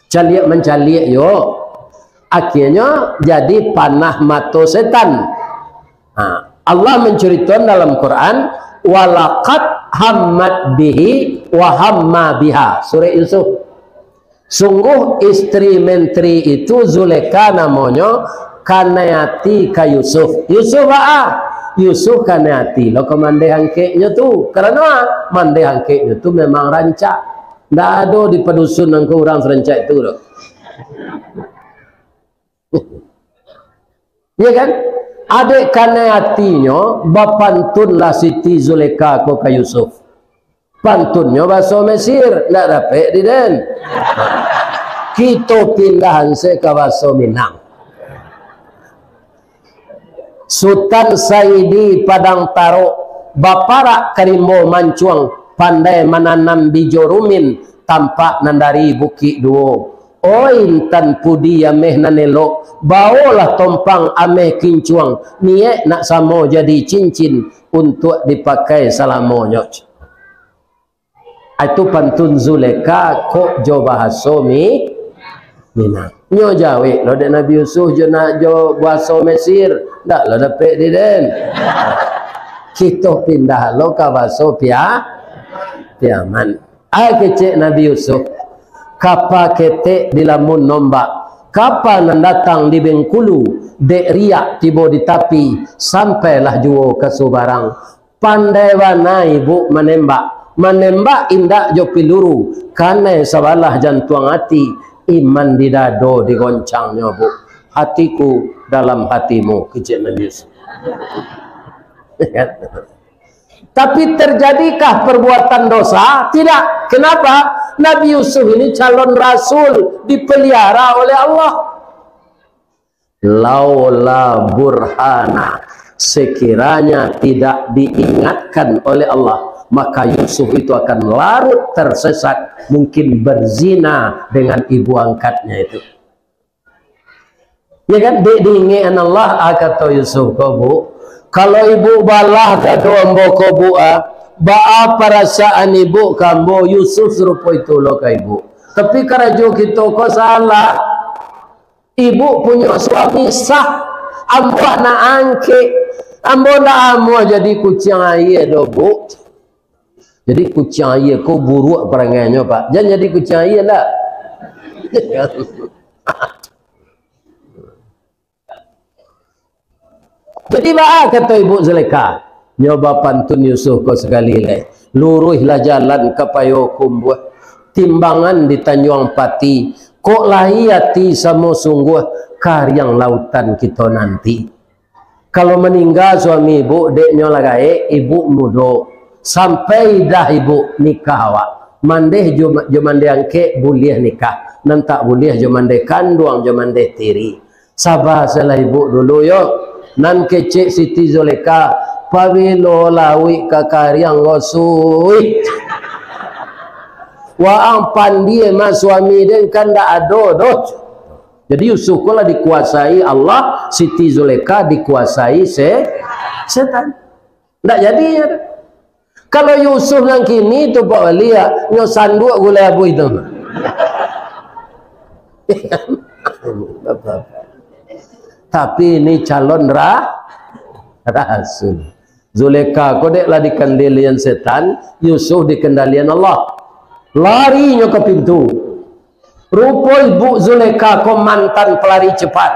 Caliak mancaliak yo. Akhirnyo jadi panah mato setan. Ha, Allah mancuritoan dalam Quran, "Walaqad hammat bihi wa hamma biha." Surah Yusuf. Sungguh istri menteri itu, Zulekha namonyo, kanai ati ka Yusuf. Yusuf baa? Yusuf kanai ati lo ka mandeh angkeknyo tu. Karano a? Mandeh angkeknyo tu memang rancak. Ndak ado di padusun nan ko urang sarancak itu doh. Ya kan? Adek kanai atinyo, bapantunlah Siti Zulekha ko ka Yusuf. Pantunnyo baso Mesir, ndak dapek di den. Kito pindahan se ka baso Minang. Sutan Saidi Padang Tarok, baparak ka rimbo mancuang, pandai mananam bijo rumin, tampak nan dari Bukik Duo. Oi intan pudi ameh nan elok, baolah tompang ameh kincuang, niek nak samo jadi cincin, untuak dipakai salamonyo. Itu pantun Zulekha kok jo bahaso Mi-, Minang. Nyo jawek lo dek Nabi Yusuf jo nak jo bahaso Mesir, ndak lo dapek di den. Kito pindah lo ka bahaso Pia-, Piaman. Ai kecek Nabi Yusuf, kapa ketek dilamun nombak, kapa nan datang di Bengkulu, dek riak tibo di tapi, sampailah juo ka subarang. Pandai bana ibu manembak. Manembak indak jo piluru, kanai sabalah jantuang ati, iman di dado digoncangnyo, Bu. Hatiku dalam hatimu, kecek Nabi Yusuf. Tapi terjadikah perbuatan dosa? Tidak. Kenapa? Nabi Yusuf ini calon rasul, dipelihara oleh Allah. Laula burhana, sekiranya tidak diingatkan oleh Allah, maka Yusuf itu akan larut tersesat, mungkin berzina dengan ibu angkatnya itu. Ya kan? Dek diingekan Allah, ah, kato Yusuf ko, Bu, kalau ibu balah kado ambo ko, Bu, ah, baa parasaan ibu ka ambo? Yusuf sarupo itu lo ka ibu. Tapi karajo kito ko salah. Ibu punyo suami sah, ambo anak angkek. Ambo ndak amuah jadi kuciang aia doh, Bu. Jadi kuciang aia ko buruak parangainyo, Pak. Jan jadi kuciang aia lah. Jadi baa kato Ibu Zulekha? Nyo bapantun Yusuf ko sakali lai. Luruihlah jalan ka Payokumbuah, timbangan di Tanjuang Pati. Kok lai ati samo sungguah, kariang lautan kito nanti. Kalau maningga suami ibu, dek nyo lah gaek, ibu mudo. Sampai idah ibu nikah awak. Mandeh jo, jo mandeh angkek buliah nikah. Nan tak buliah jo mandeh kanduang, jo mandeh tiri. Saba salah ibu dulu yo. Nan kecek Siti Zulekha, pabilo lauik ka kariang, Yusuf. Waang pandie mah suami den kan ndak ado doh. Jadi Yusuf ko lah dikuasai Allah, Siti Zulekha dikuasai se-, setan. Ndak jadi nyo tu. Kalau Yusuf nan kini tu, Pak Wali, ya, nyo sanduak gulai abuih tu. Tapi ini calon ra-, rasul. Zulekha ko dek lah dikendalian setan, Yusuf dikendalian Allah. Lari nyo ka pintu. Rupo ibu Zulekha ko mantan pelari cepat.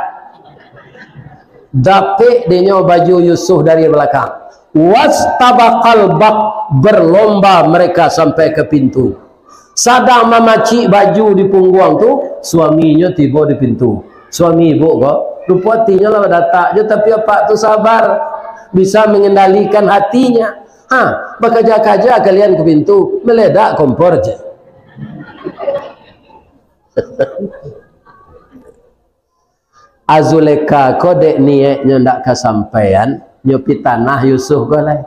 Dapek dek nyo baju Yusuf dari balakang. Wastabaqal bab, berlomba mereka sampai ke pintu. Sadang mamacik baju di pungguang tu, suaminyo tibo di pintu. Suami ibu ko, rupo atinyo lah badatak jo, tapi apak tu sabar, bisa mengendalikan hatinya. Ha, bakaja-kaja kalian ke pintu, meledak kompor je. A Zulekha ko dek niaiknyo ndak kasampaian, nyo pitanah Yusuf ko lai.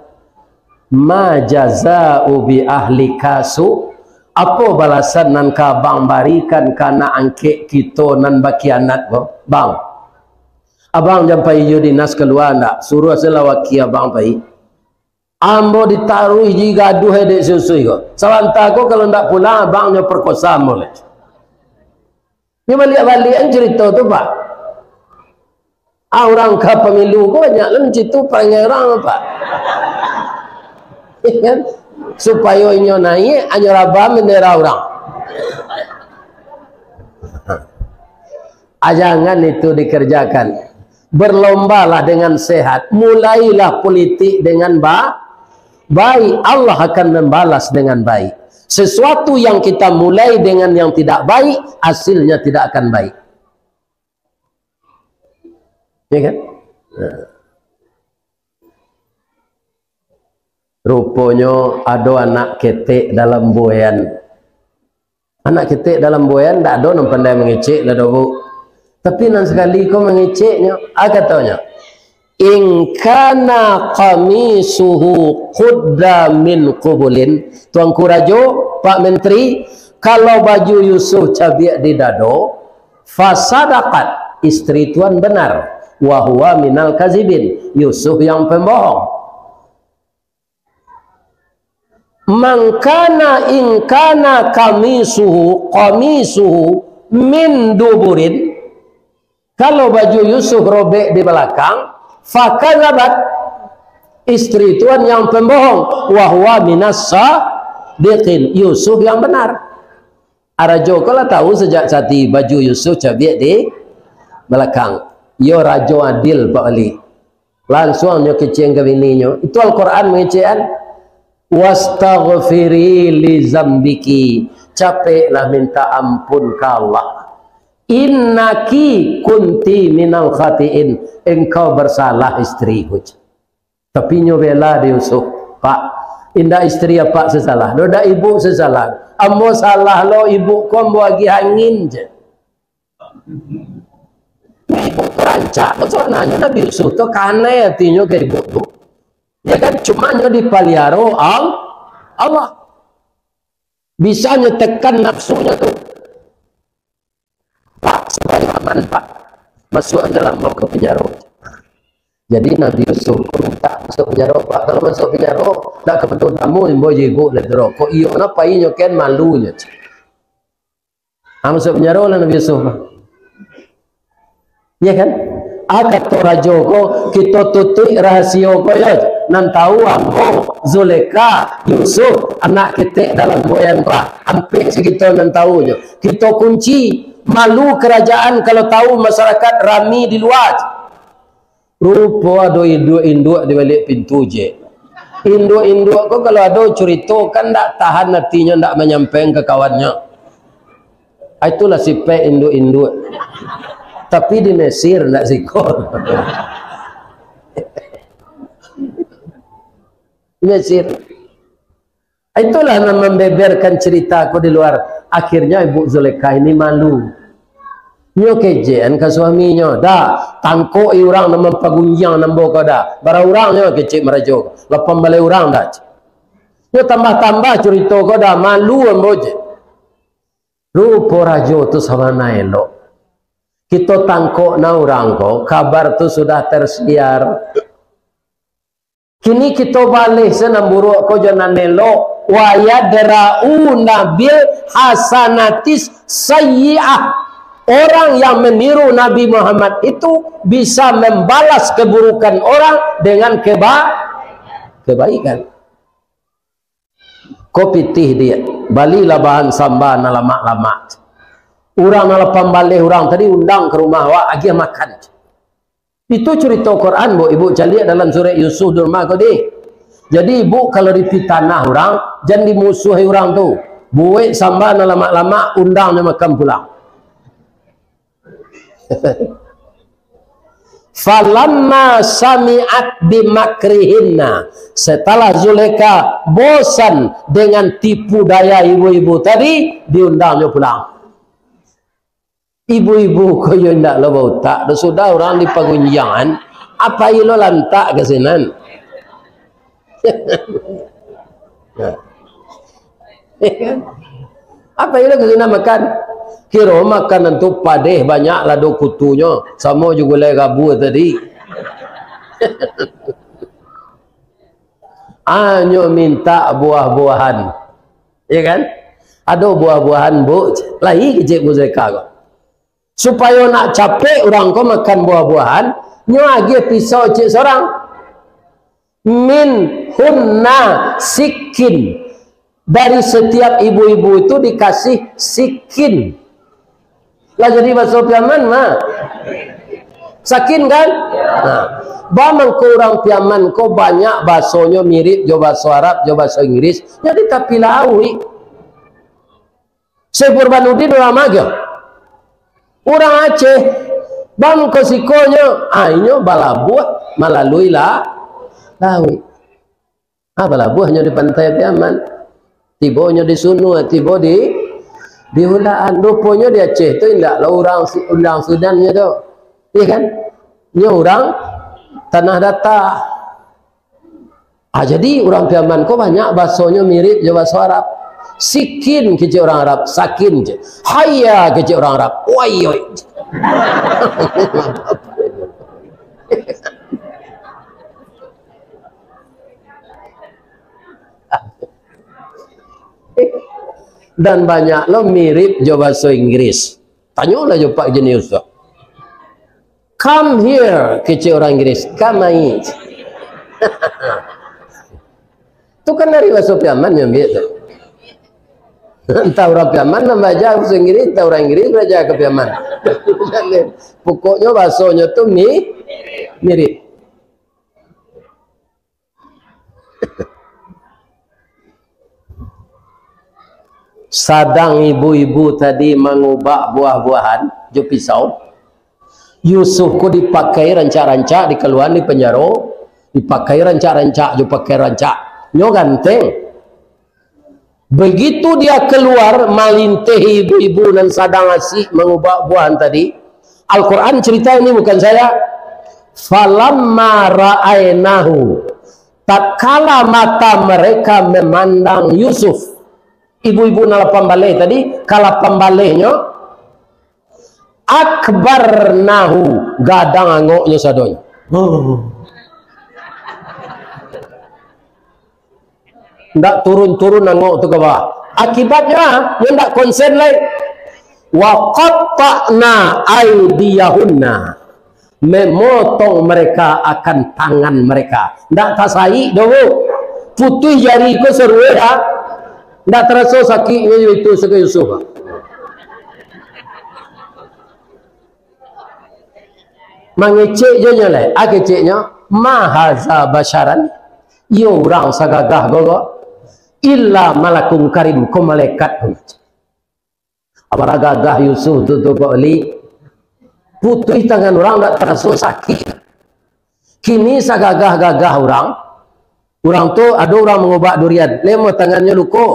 Ma jaza'u bi ahlika su, apo balasan nan ka abang barikan ka anak angkek kito nan bakhianat ko? Bang, abang jan pai jo dinas kalua ndak? Suruah se lah waki abang pai. Ambo ditaruih ji gaduah dek si Yusuf ko. Sabanta ko kalau ndak pulang, abang nyo perkosa ambo lai. Nyo baliak-baliak an carito tu, Pak. Ah, urang ka pamilu ko banyak lah mancito parangai urang, Pak. Iyo kan? Supayo inyo naiak, anyo rabah bendera urang. Ah, jangan itu dikerjakan. Berlombalah dengan sehat. Mulailah politik dengan ba-, baik. Allah akan membalas dengan baik. Sesuatu yang kita mulai dengan yang tidak baik, hasilnya tidak akan baik. Ya kan? Nah. Ruponyo ado anak ketek dalam buayan. Anak ketek dalam buayan, ndak ado nan pandai mangecek lah doh, Bu. Tapi nan sakali ko mangeceknyo, ah, katonyo, "In kana qamisuhu qudda min qubulin." Tuanku Rajo, Pak Menteri, kalau baju Yusuf cabiak di dado, fasadaqat, isteri tuan benar, wa huwa minal kazibin, Yusuf yang pembohong. Mangkana ingkana kamisuhu, kamisuhu min duburin, kalau baju Yusuf robek di balakang, fakazabat, isteri tuan yang pembohong, wahwa minas sadiqin, Yusuf yang benar. Arajo ko lah tahu sajak tadi baju Yusuf cabiak di balakang. Iyo rajo adil, Pak Wali. Lansuang nyo kecek ka bininyo. Itu Al-Quran mangecek an. "Wastaghfiri li zambiki." Capeklah minta ampun ka Allah. "Innaki kunti minal khatiin." Engkau bersalah, istriku. Tapi nyo bela dek Yusuf. "Pak, indak isteri apak sasalah. Doh dak ibu sasalah. Ambo salah lo, ibu ko ambo agiah angin je." Ibu tu rancak. Sabananyo Nabi Yusuf tu kanai atinyo ka ibu tu. Ya kan? Cuma nyo dipaliaro Al-, Allah. Bisa nyo tekan nafsunyo tu. "Pak, sabananyo aman, Pak. Masuak dalam mau ka penjaro." Jadi Nabi Yusuf minta masuk penjaro, Pak. Kalau masuk penjaro, nak ka pintu tamu, imbau jigo lah dero. Kok iyo, napa inyo kan malunyo. Ha, masuk penjaro lah Nabi Yusuf. Ya kan? Ah, kato rajo ko, "Kito tutuik rahasio ko yo. Nan tahu ambo, Zulekha, Yusuf, anak ketek dalam buayan ko. Ampek se kito nan tahu nyo. Kito kunci, malu kerajaan kalau tahu masyarakat rami di lua." Rupo ado induak-induak di baliak pintu je. Induak-induak ko kalau ado curito, kan ndak tahan atinyo ndak manyampaikan ka kawannyo. Ah, itulah sipek induak-induak. Tapi di Mesir ndak siko. Di Mesir. Itulah nan mambeberkan cerita ko di luar. Akhirnya Ibu Zulekha ini malu. Nyo kejekan ka suaminyo, "Da, tangkok i urang nan mampagunjiang ambo ko, Da." "Bara urang nyo?" kecek marajo. "Lapan baleh urang, Da." Nyo tambah-tambah curito ko, Da, malu ambo je. Rupo rajo tu sabana elok. Kito tangkok na urang ko, kabar tu sudah tersiar. Kini kito baleh se nan buruak ko jo nan elok. "Wa yadra'una bil hasanatis sayyi'ah." Orang yang meniru Nabi Muhammad itu bisa membalas keburukan orang dengan keba-, kebaikan. Ko pitih diak, balilah bahan samba nan lamak-lamak. Urang nan lapan baleh urang tadi undang ka rumah awak, agiah makan. Itu curito Quran, Bu. Ibu caliak dalam surat Yusuf di rumah ko, dih. Jadi, ibu kalau dipitanah urang, jan dimusuahi urang tu. Buek samba nan lamak-lamak, undang nyo makan pulang. "Falamma sami'at bimakrihinna." Setelah Zulekha bosan dengan tipu daya ibu-ibu tadi, diundang nyo pulang. Ibu-ibu ko yo indak lo bautak, dah sudah urang di pagunjiangan, apo ilo lantak ka sinan? Apo ilo ka sinan makan? Kiro makanan tu padeh, banyak lado kutunyo, samo jo gulai gabu tadi. Anyo mintak buah-buahan. Ya kan? Ado buah-buahan, Bu, lai kecek Ibu Zulekha ko. Supayo nak capek urang ko makan buah-buahan, nyo agiah pisau cek surang. "Minhunna sikin." Dari setiap ibu-ibu itu dikasih sikin. Lah jadi baso Piaman mah. Sakin kan? Nah, ba mangko urang Piaman ko banyak basonyo mirip jo baso Arab, jo baso Inggris. Jadi tapi lauik. Syekh Burhanuddin urang ma ko? Urang Aceh. Ba mangko sikonyo, ah, inyo balabuah malalui la-, lauik. Ah, balabuahnyo di pantai Piaman. Tibonyo di Sunua, tibo di, di Hulaan. Ruponyo di Aceh tu indak lah urang si-, urang Sudan nyo tu. Iya kan? Nyo urang Tanah Data. Ah, jadi urang Piaman ko banyak basonyo mirip jo baso Arab. Sikin kecek urang Arab, sakin je. Haya kecek urang Arab, wayoi. Dan banyak lo mirip jo baso Inggris. Tanyolah jo Pak Jenius tu. "Come here," kecek urang Inggris. "Kamari." Tu kan dari baso Piaman nyo ambiak tu. Antah urang Piaman nan baaja baso Inggris, antah urang Inggris baaja ka Piaman. Pokoknyo basonyo tu mi-, mirip. Sadang ibu-ibu tadi mangubak buah-buahan jo pisau, Yusuf ko dipakai rancak-rancak, dikaluaan di panjaro, dipakai rancak-rancak jo pakai rancak. Nyo ganteng. Begitu dia keluar, malintihi ibu-ibu nan sadang asik mangubak buahan tadi. Al-Quran cerita ini, bukan saya. "Falamma ra'ainahu," tatkala mata mereka memandang Yusuf. Ibu-ibu nan lapan baleh tadi, ka lapan balehnyo, "akbarnahu," gadang angoknyo sadonyo. Ndak turun-turun angok tu ka bawah. Akibatnyo, nyo ndak konsen lai. "Wa qatta'na aidiyahunna." Memotong mereka akan tangan mereka. Ndak tasaik doh, Bu. Putuih jari ko saruwe, ha? Ndak taraso sakiknyo itu, sakik Yusuf, ha? Mangecek jo nyo lai. Ah, keceknyo, "Ma haza basyaran." Iyo urang sagagah ko, ko. Illa malakun karim, ko malaikat. Apo gagah Yusuf tu, tu, Pak Wali? Putuih tangan urang ndak taraso sakik. Kini sagagah-gagah urang, urang tu, ado urang mangubak durian, lemo tangannyo luko.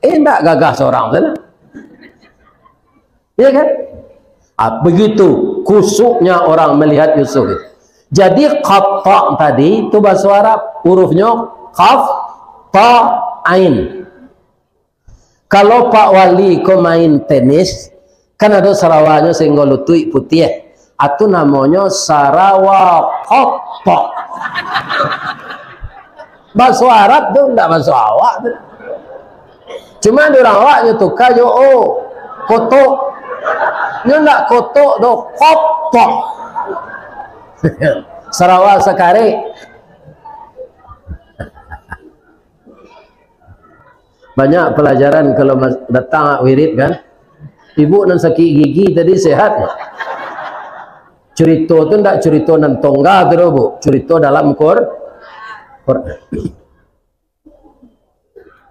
Eh, ndak gagah surang tu lah. Iya kan? Ah, begitu kusuknya orang melihat Yusuf itu. Jadi, qatta' tadi tu bahaso Arab, hurufnyo qaf, ta, ain. Kalau Pak Wali ko main tenis, kan ado sarawanyo sahinggo lutuik putiah. Atu namonyo sarawa kotok. Baso Arab tu, ndak baso awak tu. Cuma di urang awak nyo tuka jo o, kotok. Nyo ndak kotok doh, kotok. Sarawa sakarek. Banyak pelajaran kalau mas-, datang wirid kan. Ibu nan sakik gigi tadi sehat. Curito tu ndak curito nan tongga tu doh, Bu. Curito dalam Qur-, Quran.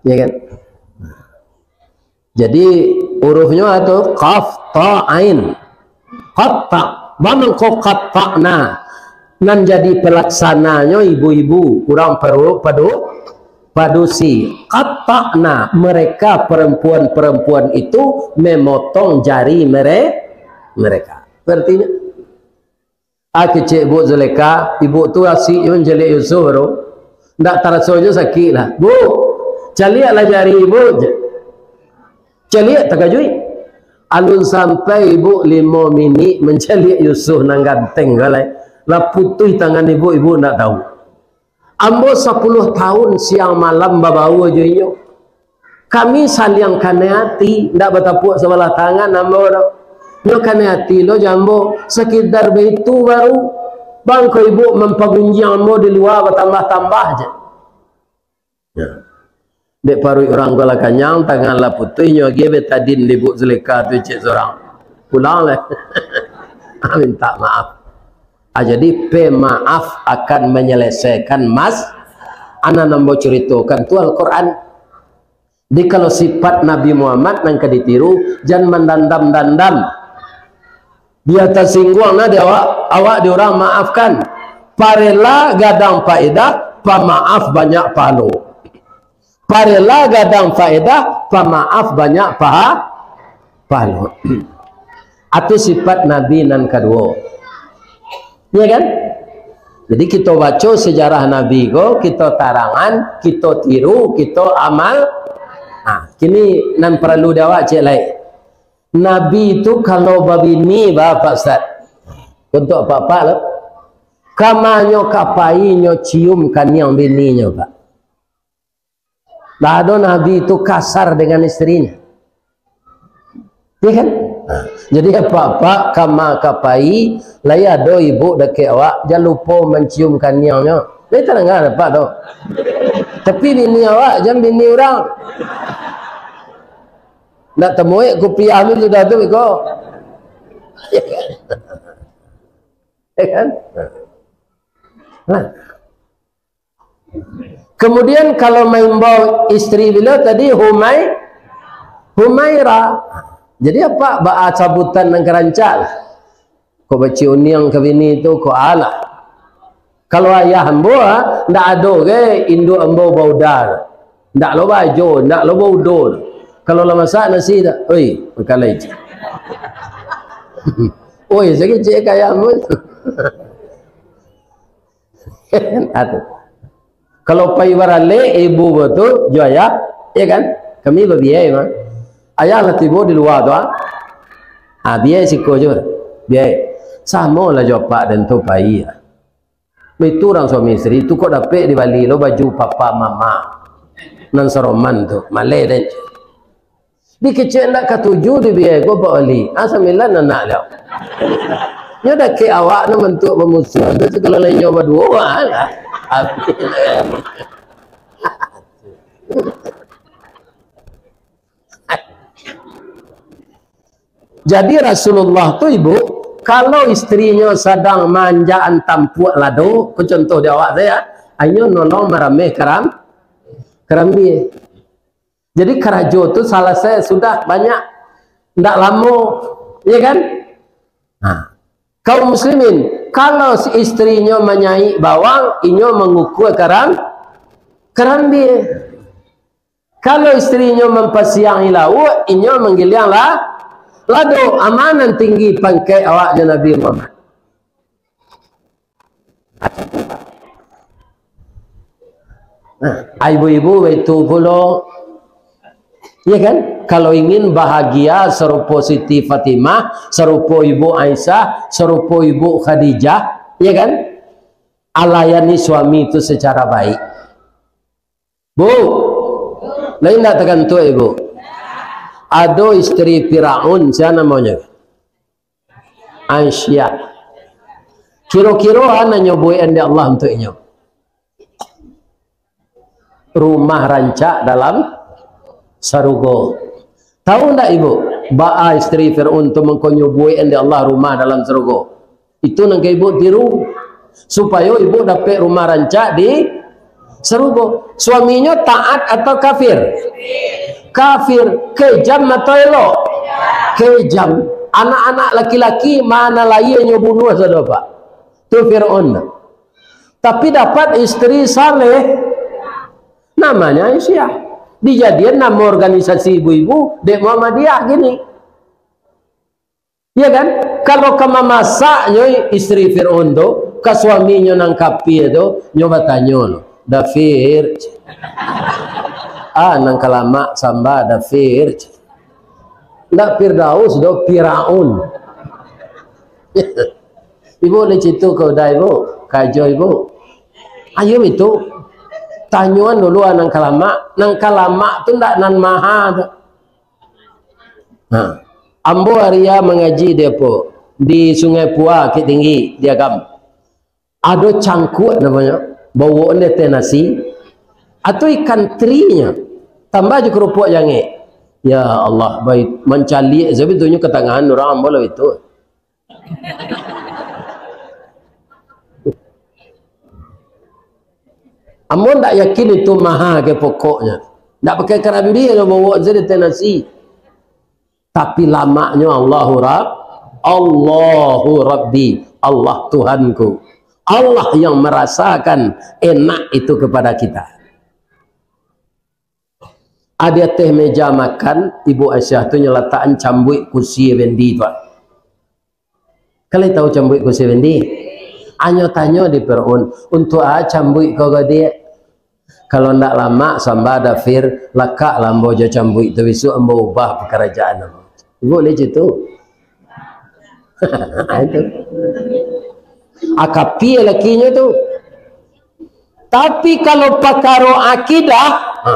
Ya kan? Jadi, hurufnyo tu qaf, ta, ain. Qatta'. Bamangko qatta'na. Nan jadi pelaksananyo ibu-ibu, urang paru-, padu-, padusi. Qatta'na, mereka perempuan-perempuan itu memotong jari mere-, mereka. Artinyo, ah, kecek Buk Zulekha, ibu tu asik jo mancaliak Yusuf tu. Ndak taraso jo sakik lah. "Buk, caliaklah jari ibu," je. Caliak takajuik. Alun sampai ibu limo minik mancaliak Yusuf nan ganteng ko lai, lah putuih tangan ibu, ibu ndak tahu. Ambo sapuluah tahun siang malam babaua jo inyo. Kami saliang kanai ati, ndak batapuak sabalah tangan ambo doh. Nyo kanai ati lo jo ambo, sakadar baitu baru. Bangko ibu mampagunjiang ambo di lua batambah-tambah je. Ya. Dek paruik urang ko lah kanyang, tangan lah putuih, nyo agiah betadin di Buk Zulekha tu cek surang. Pulang lah. Minta maaf. Ah, jadi pemaaf akan menyelesaikan mas-, anan ambo curitokan tu Al-Quran. Jadi kalau sifat Nabi Muhammad nan ka ditiru, jan mandandam-dandam. Bia tasingguang nah di awak, awak di urang maafkan. Parela gadang faedah, pamaaf banyak pahalo. Parela gadang faedah, pamaaf banyak paha-, pahalo. Atu sifat Nabi nan kaduo. Iya kan? Jadi, kito baco sejarah Nabi ko, kito tarangan, kito tiru, kito amal. Nah, kini nan paralu di awak cek lai. Nabi tu kalau babini, ba, Pak Ustaz? Untuak apak-apak lo. Kamanyo ka pai nyo cium kaniang bininyo, Pak? Lah ado Nabi tu kasar dengan isterinyo. Iya kan? Nah, jadi apak-apak kama ka pai, lai ado ibu dakek awak, jan lupo mancium kaniangnyo. Lai tadanga apak tu. Tapi bini awak, jan bini urang. Ndak tamuek kupiah tu sudah tu, iko. Iya kan? Nah. Kemudian kalau maimbau isteri beliau tadi, Humai-, Humaira. Jadi apak baa sabutan nan ka rancak lah. Kok baciuniang ka bini tu, kok alah. Kalau ayah ambo, ah, ndak ado ge induak ambo bauda. Ndak lo baajo, ndak lo baudo. Kalau lah masak nasi dak, "Oi, makan lai." Oi, sakik cek ka ayah ambo. Atu. Kalau pai baralek ibu ko tu jo ayah, ya kan? Kami babiai mah. Ayah lah tibo di lua tu, ah. Ah, biai siko jo. Biai. Samo lah jo apak den tu pai, ah. Baitu urang suami isteri tu kok dapek dibali lo baju papa mama. Nan saroman tu, maleh den. Dikecek ndak katuju dibiai ko Pak Wali. Ah, sambilan anak liau. Nyo dakek awak no bantuak bamusuah tu, kalau lain nyo baduo, ah, lah. Habis. Jadi Rasulullah tu, Ibu, kalau isterinyo sadang manjaan tampuak lado, ko contoh di awak tu, ya, Inyo nolong marameh karam-, karambia. Jadi karajo tu salasai sudah banyak, ndak lamo, ya kan? Nah, kaum muslimin, kalau si istrinyo manyaik bawang, inyo mangukua karam-, karambia. Kalau istrinyo mampasiangi lauak, inyo manggiliang la-, lado. Amanah tinggi pangkek awak jo Nabi Muhammad. Nah, ibu-ibu baitu pulo. Ya kan? Kalau ingin bahagia sarupo Siti Fatimah, sarupo Ibu Aisyah, sarupo Ibu Khadijah, ya kan? Alayani suami itu secara baik. Bu, lain ndak takantuak, Ibu? Ado istri Firaun, sia namonyo? Aisyah. Kiro-kiro a nan nyo buek dek Allah untuak inyo? Rumah rancak dalam sarugo. Tahu ndak Ibu, baa istri Firaun tu mangkonyo buek dek Allah rumah dalam sarugo? Itu nan ka Ibu tiru, supayo Ibu dapek rumah rancak di sarugo. Suaminyo taat atau kafir? Kafir. Kejam atau elok? Kejam. Anak-anak laki-laki ma nan lahia nyo bunuah sado, Pak. Tu Firaun. Tapi dapat istri saleh, namanya Aisyah. Dijadian nama organisasi ibu-ibu dek Muhammadiyah kini. Ya kan? Kalau ka mamasaknyo istri Firaun tu, ka suaminyo nan kafir tu, nyo batanyo lo, "Da Fir, a nan ka lamak samba, Da Fir?" Ndak Firdaus doh, Firaun. Ibu lai citu ka uda ibu, kajo ibu. Ayo itu, tanyoan dulu a nan ka lamak. Nan ka lamak tu ndak nan maha tu. Nah, ambo aria mangaji di apo? Di Sungai Pua, Bukittinggi, di Agam. Ado cangkuak namonyo, bawok di ateh nasi, atau ikan terinyo, tambah jo keropok jangek. Ya Allah, baik, mancaliak sabatunyo katangahan urang ambo lah itu. Ambo ndak yakin itu maha ke pokoknyo. Ndak pakai karambia lah bawok sajo di ateh nasi. Tapi lamaknyo Allahu Rab-, Allahu Rabbi, Allah Tuhanku. Allah yang merasakan enak itu kepada kita. A di ateh meja makan, Ibu Aisyah tu nyo latakan cambuik kusi bendi tu. Kalian tahu cambuik kusi bendi? Anyo tanyo di Firaun, "Untuak a cambuik ko, Gadiak?" Kalau ndak lamak samba Da Fir, lakak lah ambo jo cambuik tu, bisuak ambo ubah pakarajaan ambo. Ibu liek tu. Itu. Akapia lakinyo tu. Tapi kalau pakaro akidah, ha.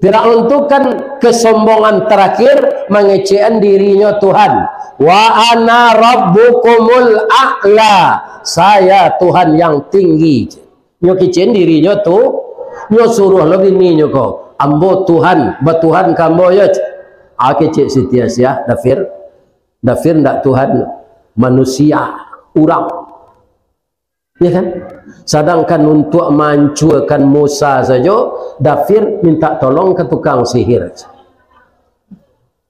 Firaun tu kan kesombongan terakhir, mangecekan dirinyo Tuhan. "Wa ana rabbukumul a'la." Saya Tuhan yang tinggi. Nyo kecekan dirinyo tu, nyo suruah lo bininyo ko, "Ambo Tuhan, batuhan ka ambo yo." Ah, kecek Siti Aisyah, Da Fir. Da Fir ndak Tuhan, manusia, urang. Ya kan? Sadangkan untuak maancuakan Musa sajo, Da Fir minta tolong ka tukang sihir.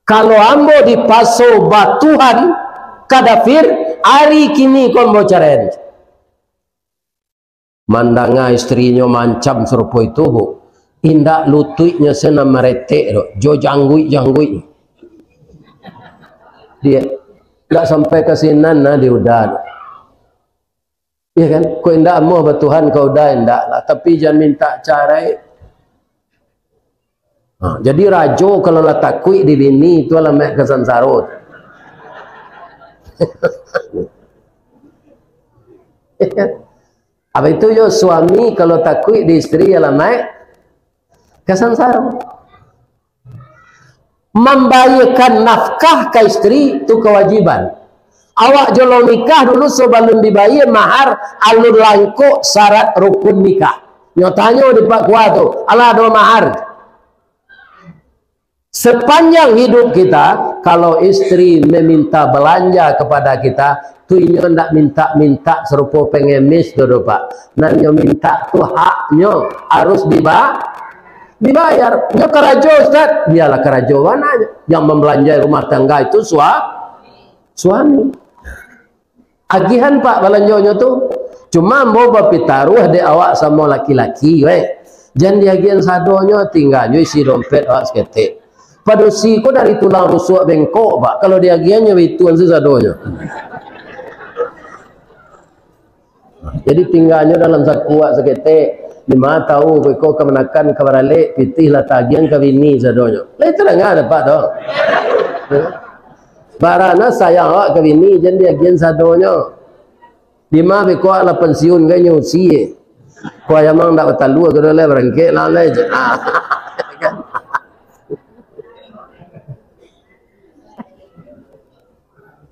Kalau ambo dipaso batuhan ka Da Fir, ari kini ko ambo caraian. Mandanga istrinyo maancam sarupo itu, Bu, indak lutuiknyo se nan maretek tu, jo jangguik-jangguik. Dia ndak sampai ka sinan nah di uda tu. Iya kan? Kok indak amuah batuhan ka uda, indak lah. Tapi jan minta carai. Ha, jadi rajo kalau lah takuik di bini, itu alamaik ka sansaro. Apa itu yo, suami kalau takuik di istri, alamaik ka sansaro. Mambayiekan nafkah ka istri tu kawajiban. Awak jo lo nikah dulu, sabalun dibayie mahar, alun langkok syarat rukun nikah. Nyo tanyo di Pak Kua tu, "Alah ado mahar?" Sepanjang hidup kita, kalau istri meminta belanja kepada kita, Tu inyo ndak mintak-mintak sarupo pengemis tu doh, Pak. Nan nyo mintak tu haknyo harus diba-, dibayar. Nyo karajo, Ustaz, bialah karajo wanaknyo. Yang membelanjai rumah tangga itu sua-, suami. Agihan, Pak, balanjonyo tu. Cuma ambo bapitaruah dek awak samo laki-laki, weh. Jan diagihan sadonyo, tingganyo isi dompet awak saketek. Padusi ko dari tulang rusuak bengkok, Pak. Kalau diagihan nyo baitu an sadonyo. Jadi tingganyo dalam saku awak saketek. Dima tahu, beko kamanakan, ka baralek, pitih lah tagihan ka bini sadonyo. Lah itu danga dapek tu. Barana sayang awak ka bini, jan diagihan sadonyo. Dima beko lah pansiun ka inyo usie. Ko ayam ang ndak batalua, ka lai barangkek lah, lai je.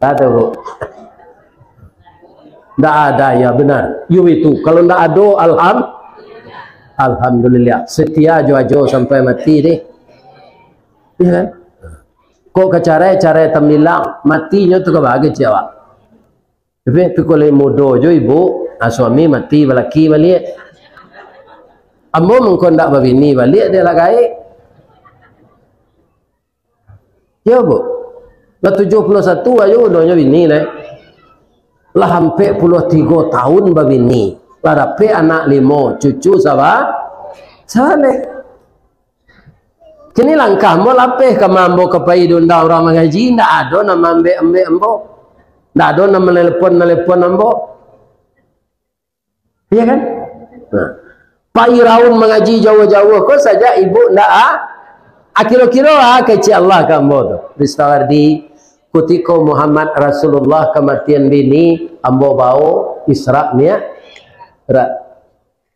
Tahu, Bu? Ndak ada, ya benar. Yo itu, kalau ndak ado, alham-, alhamdulillah. Setia jo ajo sampai mati deh. Iya kan? Kok ka carai, carai tambilang, matinyo tu ka bagai ciawak. Tapi, tapi kalau mudo jo ibu, ah, suami mati balaki baliak. Ambo mangko ndak babini baliak, dek lah gaek. Yo, Bu. Lah tujuah puluah satu ajo udonyo bini, lai. Lah ampek puluah tigo tahun babini. Lah dapek anak limo, cucu saba-, sabaleh. Kini langkah ambo lapeh, kama ambo ka pai diundang urang mangaji, ndak ado nan maambek-ambek ambo. Ndak ado nan manelepon-nelepon ambo. Iya kan? Nah. Pak Iraun mangaji jauah-jauah ko sajak ibu ndak, ah? Ah, kiro-kiro, ah, kecek Allah ka ambo tu. Ristawardi, kutiko Muhammad Rasulullah kamatian bini, ambo bao Isra Mi'raj.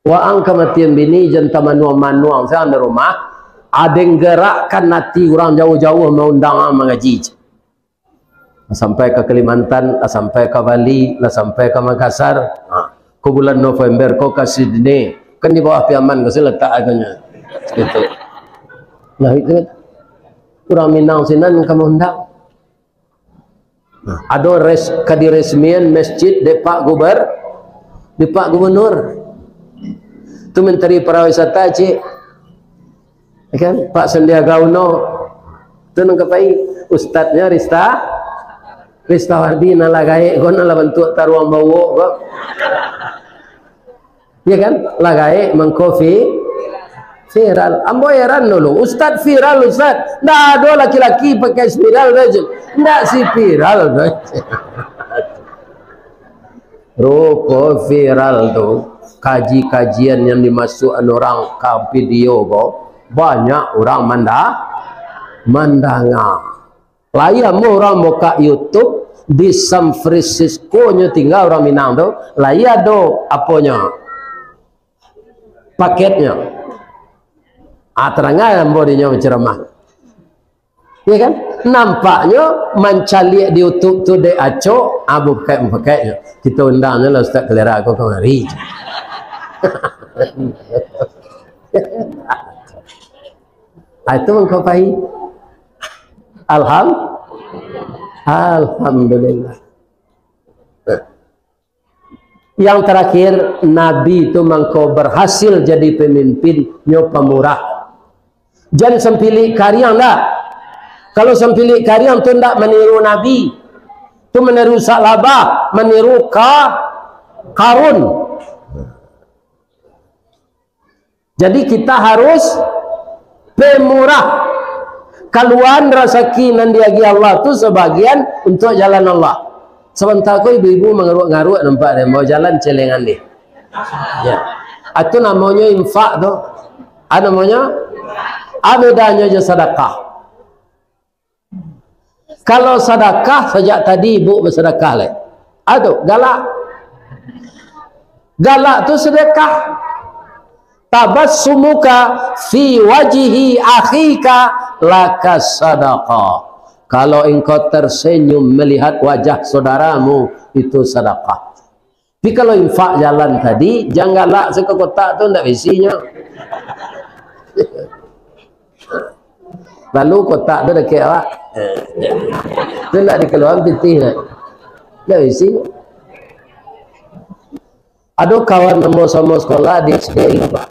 Waang kamatian bini, jan tamanuang-manuang, sa di rumah. Aden gerakkan ati urang jauah-jauah maundang ang mangaji. Lah sampai ka Kalimantan, lah sampai ka Bali, lah sampai ka Makassar. Ha, ko bulan November ko ka Sydney. Kan di bawah Piaman ko si latak atunyo. Gitu. Nah, itu kan. Urang Minang sinan ka maundang. Nah, ado res-, ka diresmian masjid dek Pak Guber-, dek Pak Gubernur. Tu Menteri Pariwisata, cik. Ya kan? Pak Sandiaga Uno. Tu nan ka pai. Ustadnyo Rista-, Ristawardi, nan lah gaek ko, nan lah bantuak taruang bawok ko. Ya kan? Lah gaek mangko vi-, viral. Ambo heran dulu. Ustad viral, Ustad. Ndak ado laki-laki pakai spiral tu. Ndak si viral tu. Rupo viral tu, kaji-kajian yang dimasuakan urang ka video ko, banyak urang manda-, mandanga. Lai ambo urang bukak YouTube, di San Francisco nyo tingga urang Minang tu, lai ado aponyo, paketnyo. Ah, tadanga ambo dinyo bacaramah. Ya kan? Nampaknyo mancaliak di YouTube tu dek acok, ah, bukak-bukaknyo. Kito undangnyo lah Ustaz Kalera ko kamari. Ah, itu mangko pai. Alham-, Alhamdulillah. Yang terakhir, Nabi tu mangko berhasil jadi pemimpin, nyo pamurah. Jan sampilik kariang dah. Kalau sampilik kariang tu ndak maniru Nabi. Tu maniru Sa'labah, maniru Ka-, Karun. Jadi, kita harus pemurah. Kaluaan rasaki nan diagiah Allah tu sabagian untuak jalan Allah. Sabanta ko ibu-ibu mangaruak-ngaruak nampak deh, mau jalan celengan deh. Ya. Itu namonyo infak tu. Ah, namonyo? Ah, bedanyo jo sadakah. Kalau sadakah, sajak tadi ibu basadakah lai. Aduh, galak. Galak tu sadakah. Tabassumuka fi wajhi akhika laka sadaqah. Kalau engkau tersenyum melihat wajah saudaramu, itu sadakah. Tapi kalau infak jalan tadi, jan galak se ka kotak tu, ndak baisinyo. Lalu kotak tu dakek awak. Tu ndak dikaluakan pitih nyo. Ndak baisi. Ado kawan ambo samo sekolah di S D I, Pak.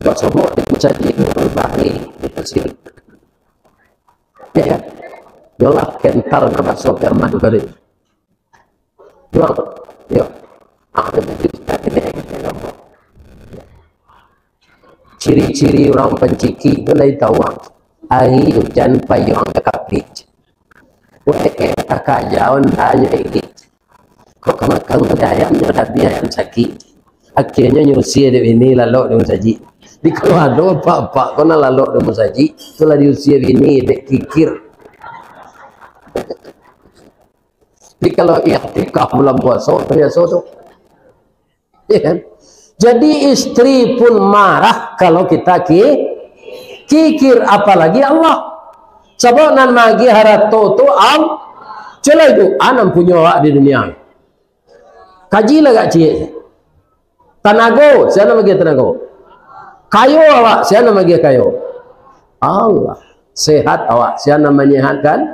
Basomok di musajik, bari di musajik. Ya, yolah kental ka baso kiamat tu tadi. Yo, yo. Ciri-ciri urang pancikik tu lai tahu. Ari ujan payuang ka kapik. Weh, takaja ondanyo ilik. Kok ka makan ayam nyo, tapi ayam sakik. Akhirnyo nyo usie dek bini lalok di musajik. Di kalau ado apak-apak ko nan lalok di musajik, tu lah diusie bini dek kikir. Tapi kalau iktikaf bulan puaso, biaso tu. Ya kan? Jadi, istri pun marah kalau kita ki-, kikir, apalagi Allah. Sabab nan maagiah harato tu Al-, cubo lah ibu, a nan punyo awak di dunia. Kaji lah agak ciek. Tanago, sia nan maagiah tanago? Kayo awak, sia nan maagiah kayo? Allah. Sehat awak, sia nan manyehatkan?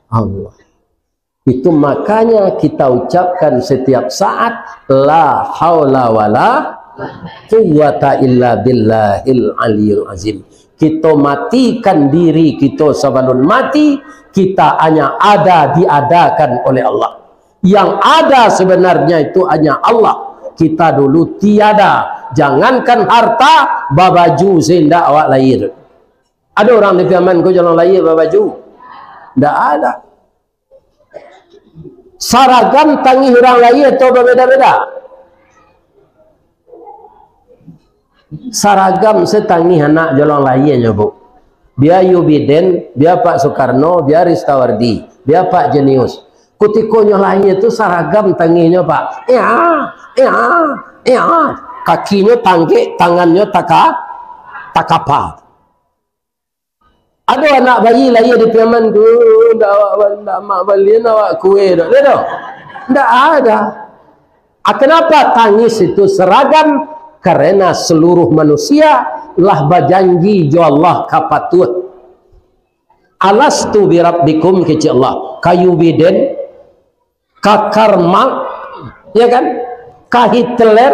Allah. Itu makanya kita ucapkan setiap saat, "La haula wala quwwata illa billahil aliyil azim." Kita matikan diri kita sebelum mati, kita hanya ada diadakan oleh Allah. Yang ada sebenarnya itu hanya Allah. Kita dulu tiada. Jangankan harta, babaju se indak awak lahir. Ado urang di Piaman ko jalong lahir babaju? Ndak ada. Saragam tangih urang lahia atau babeda-beda? Saragam se tangih anak jalong lahianyo, Bu. Bia Yubiden, bia Pak Sukarno, bia Ristawardi, bia Pak Jenius. Kutiko nyo lahia tu saragam tangihnyo, Pak. Ea, ea, ea. Kakinyo tanggek, tangannyo taka-, takapa. Ado anak bayi lahia di Piaman tu, ndak awak, ndak mak balian awak kue doh. Ado? Ndak ada. Ah, kenapa tangis itu seragam? Karena seluruh manusia lah bajanji jo Allah ka patuah. "Alastu birabbikum," kecek Allah. Ka Yubiden, ka Karl Marx, ya kan? Ka Hitler,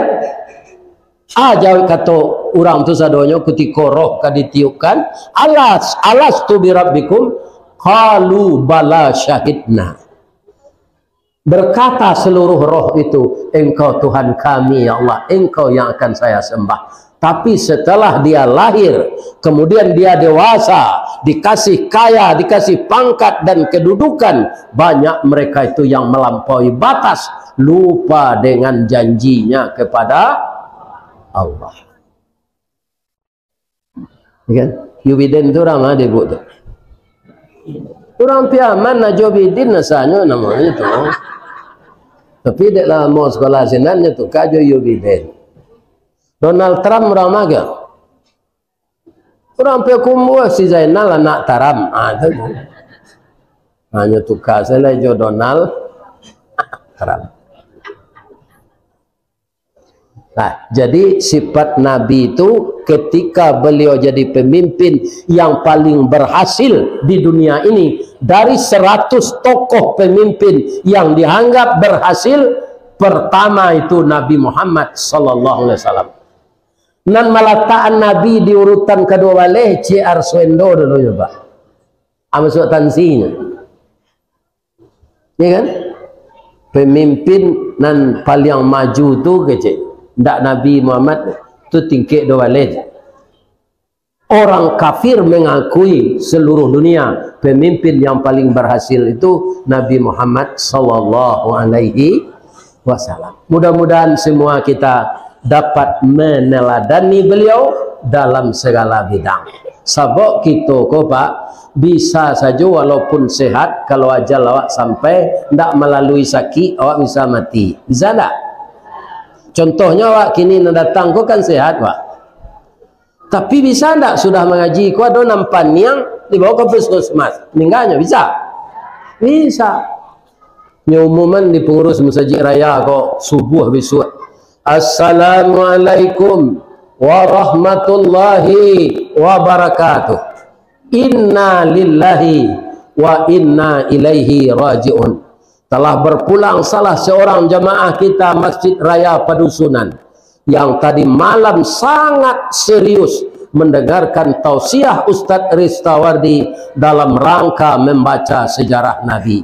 ah, jawab kato urang tu sadonyo kutiko roh ka ditiupkan, "Alas, alastu birabbikum?" Qalu bala syahidna. Berkata seluruh roh itu, "Engkau Tuhan kami, ya Allah, Engkau yang akan saya sembah." Tapi setelah dia lahir, kemudian dia dewasa, dikasih kaya, dikasih pangkat dan kedudukan, banyak mereka itu yang melampaui batas, lupa dengan janjinya kepada Allah. Ya kan? Yubiden tu urang ma, Dek, Bu, tu? Urang Piaman, Najobidin asanyo namonyo tu. Tapi dek lamo sekolah sinan, nyo tuka jo Yubiden. Donald Trump urang ma ka? Urang Payakumbuah, si Zainal anak Taram. Ah, tu. Hanyo tuka sajo jo Donald Trump. Nah, jadi sifat Nabi itu ketika beliau jadi pemimpin yang paling berhasil di dunia ini, dari seratus tokoh pemimpin yang dianggap berhasil, pertama itu Nabi Muhammad sallallahu alaihi wasallam. Nan malatakan Nabi di urutan kaduo baleh, C R Swendo dulu nyo, Pak. Ah, masuak tansinyo. Ya kan? Pemimpin nan paliang maju tu kecek. Ndak Nabi Muhammad tu tingkek duo baleh. Orang kafir mengakui seluruh dunia, pemimpin yang paling berhasil itu Nabi Muhammad sallallahu alaihi wasallam. Mudah-mudahan semua kita dapat meneladani beliau dalam segala bidang. Sabab kito ko, Pak, bisa sajo walaupun sehat, kalau ajal awak sampai, ndak malalui sakik, awak bisa mati. Bisa ndak? Contohnyo, awak kini nan datang ko kan sehat, Pak. Tapi bisa ndak sudah mangaji ko ado nan paniang, dibawa ka puskesmas, meninggalnyo, bisa? Bisa. Nyo umuman di pengurus masajik raya ko subuah bisuak, "Assalamualaikum warahmatullahi wabarakatuh. Inna lillahi wa inna ilaihi raji'un." Telah berpulang salah seorang jamaah kita Masjid Raya Padusunan yang tadi malam sangat serius mendengarkan tausiah Ustadz Ristawardi dalam rangka membaca sejarah Nabi.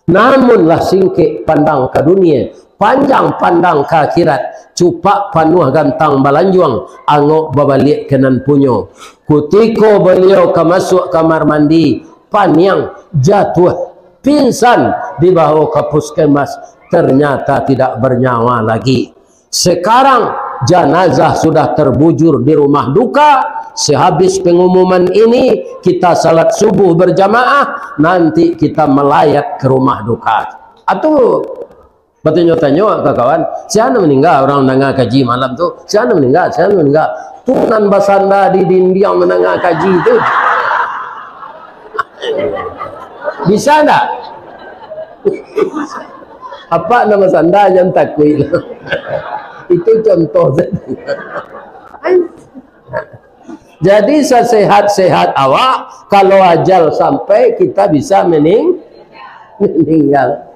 Namunlah singkek pandang ka dunia, panjang pandang ka akhirat, cupak panuah gantang balanjuang, angok babaliak ka nan punyo. Kutiko baliau ka masuak kamar mandi, paniang, jatuah, pingsan, dibawa ka puskesmas, ternyata tidak bernyawa lagi. Sekarang, janazah sudah terbujur di rumah duka. Sehabis pengumuman ini, kita salat subuh berjamaah, nanti kita melayat ke rumah duka. Atu, batanyo-tanyo ka kawan, "Sia nan maningga urang danga kaji malam tu? Sia nan maningga, sia nan maningga?" Tu nan basanda di dindiang mandanga kaji tu. Bisa ndak? Apak nan basanda jan takuik. Itu contoh saja. Jadi, sasehat-sehat awak, kalau ajal sampai, kita bisa mening-, meninggal.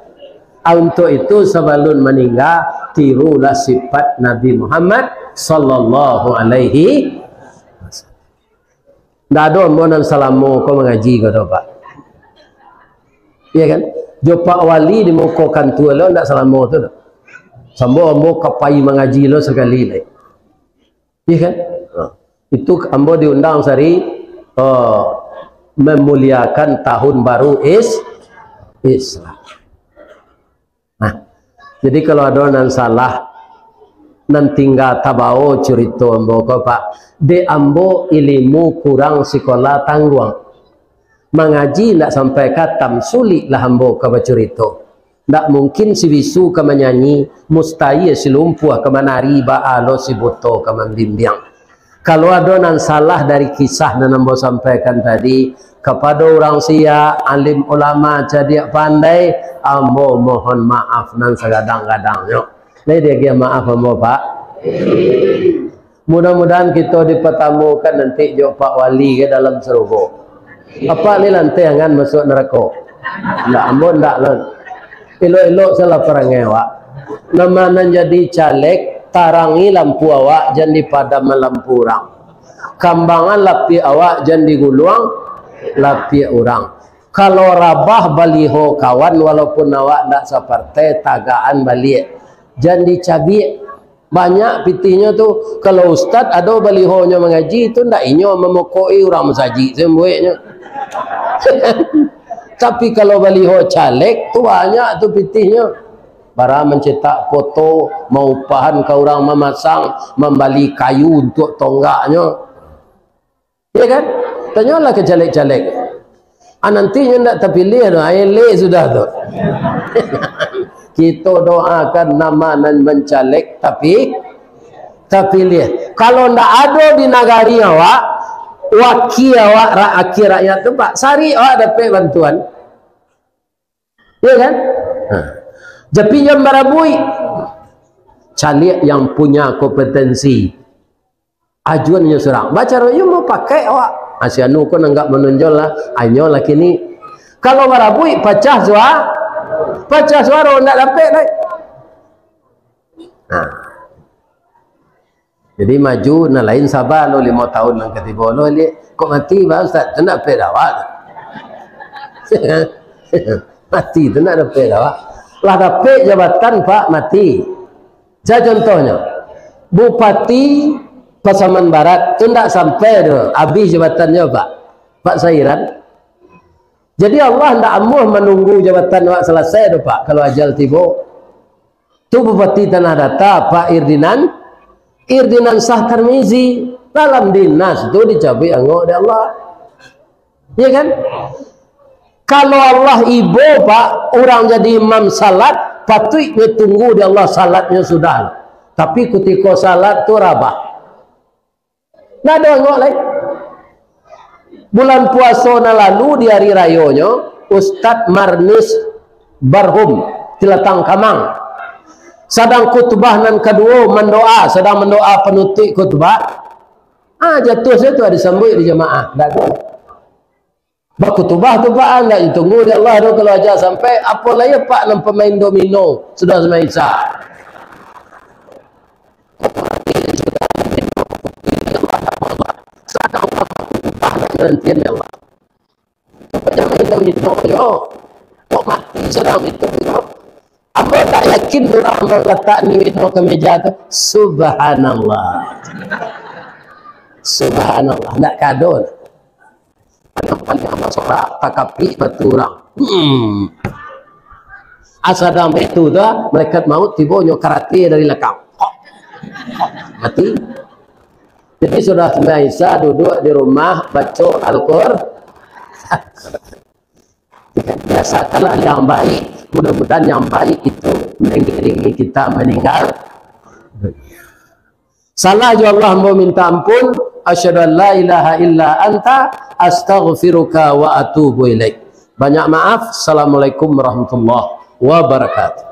Ah, untuk itu, sabalun maningga, tirulah sifat Nabi Muhammad sallallahu alaihi wasallam. Ndak ado ambo nan salamo ko mangaji ko do, Pak. Iya kan? Jo Pak Wali di muko kantua lo ndak salamo tu do. Sambo ambo ka pai mangaji lo sakali lai. Iya kan? Ha. Itu ambo diundang sari, eh, memuliakan tahun baru Is-, Islam. Nah, jadi kalau ado nan salah, nan tingga tabao curito ambo ko, Pak. Dek ambo ilimu kurang, sikola tangguang. Mangaji ndak sampai katam, suliklah ambo ka bacurito. Ndak mungkin si bisu ka manyanyi, mustahil si lumpuah ka manari, baa lo si buto ka mambimbiang. Kalau ado nan salah dari kisah nan ambo sampaikan tadi, kapado urang siak, alim ulama, cadiak pandai, ambo mohon maaf nan sagadang-gadangnyo. Lai diagiah maaf ambo, Pak? Mudah-mudahan kito dipatamukan nanti jo Pak Wali ka dalam sarugo. Apak ni lanteh angan masuak narako? Ndak, ambo ndak, lon. Elok-elok salah parangai awak. Nama nan jadi caleg, tarangi lampu awak, jan dipadam lampu urang. Kambangan lapiak awak, jan diguluang lapiak urang. Kalau rabah baliho kawan, walaupun awak ndak sapartai, tagakan baliak. Jan dicabiak. Banyak pitihnyo tu, kalau ustad ado balihonyo mangaji tu, ndak inyo mamokok-i urang masajik sambuiknyo. Tapi kalau baliho caleg tu, banyak tu pitihnyo. Bara mancetak foto, maupahan ka urang mamasang, mambali kayu untuak tonggaknyo. Iya kan? Tanyolah ka caleg-caleg. Ah, nanti nyo ndak tapiliah tu, ah, elek sudah tu. Kito doakan nama nan mancalek tapi tapiliah. Kalau ndak ado di nagari awak, wakia awak, ra-, wakia rakyat tu, Pak, sari awak dapek bantuan. Iya kan? Nah. Tapi jan barabuik. Caliak yang punya kompetensi. Ajuan nyo surang. Bacaro iyo mau pakai awak. Ah, si anu ko nanggak manonjol lah. Anyo lah kini. Kalau barabuik, pacah sua-, pacah suaro, ndak dapek lai. Nah. Jadi maju, nan lain saba lo limo tahun nan ka tibo lo, liek. Kok mati, bah, Ustaz? Tu ndak dapek dek awak tu. Mati tu ndak dapek dek awak. Lah dapek jabatan, Pak, mati. Sa contohnyo, Bupati Pasaman Barat tu ndak sampai tu, abih jabatannyo, Pak. Pak Sairan. Jadi Allah ndak amuah manunggu jabatan awak salasai tu, Pak, kalau ajal tibo. Tu Bupati Tanah Data, Pak Irdinan, Irdinan Sah Tarmizi, dalam dinas tu dicabuik angok dek Allah. Ya kan? Kalau Allah ibo, Pak, urang jadi imam salat, patuiknyo tunggu di Allah salatnyo sudah. Tapi kutiko salat tu rabah. Ndak ado angok lai. Bulan puaso nan lalu di ari rayonyo, Ustaz Marnis Barhum, Tilatang Kamang, sadang khutbah nan kaduo, mandoa, sadang mandoa panutuik khutbah. Ah, jatuah sajo tu, disambuik di jamaah. Ndak ado. Bakutubah tu, Pak, ndak ditunggu dek Allah tu kalau aja sampai. Apo lai, Pak, nan pamain domino sudah sumbayang Isya. Sadang Allah bakutubah, ndak nantian dek Allah. Jangan main domino yo. Kok mati sadang itu yo. Ambo tak yakin urang mangalatak domino ka meja tu. Subhanallah. Subhanallah. Ndak kado. Pandang-pandang basorak, takapik batu urang. Hmm. Asa dalam itu tu, malaikat maut tibo nyo karate dari lakang. Mati. Jadi, sudah sumbayang Isya, duduk di rumah, baco Al-Qur-, biasakanlah yang baik. Mudah-mudahan yang baik itu mengiringi kita meninggal. Salah jo Allah, ambo minta ampun. Asyhadu an la ilaha illa anta, astaghfiruka wa atubu ilaik. Banyak maaf. Assalamualaikum warahmatullahi wabarakatuh.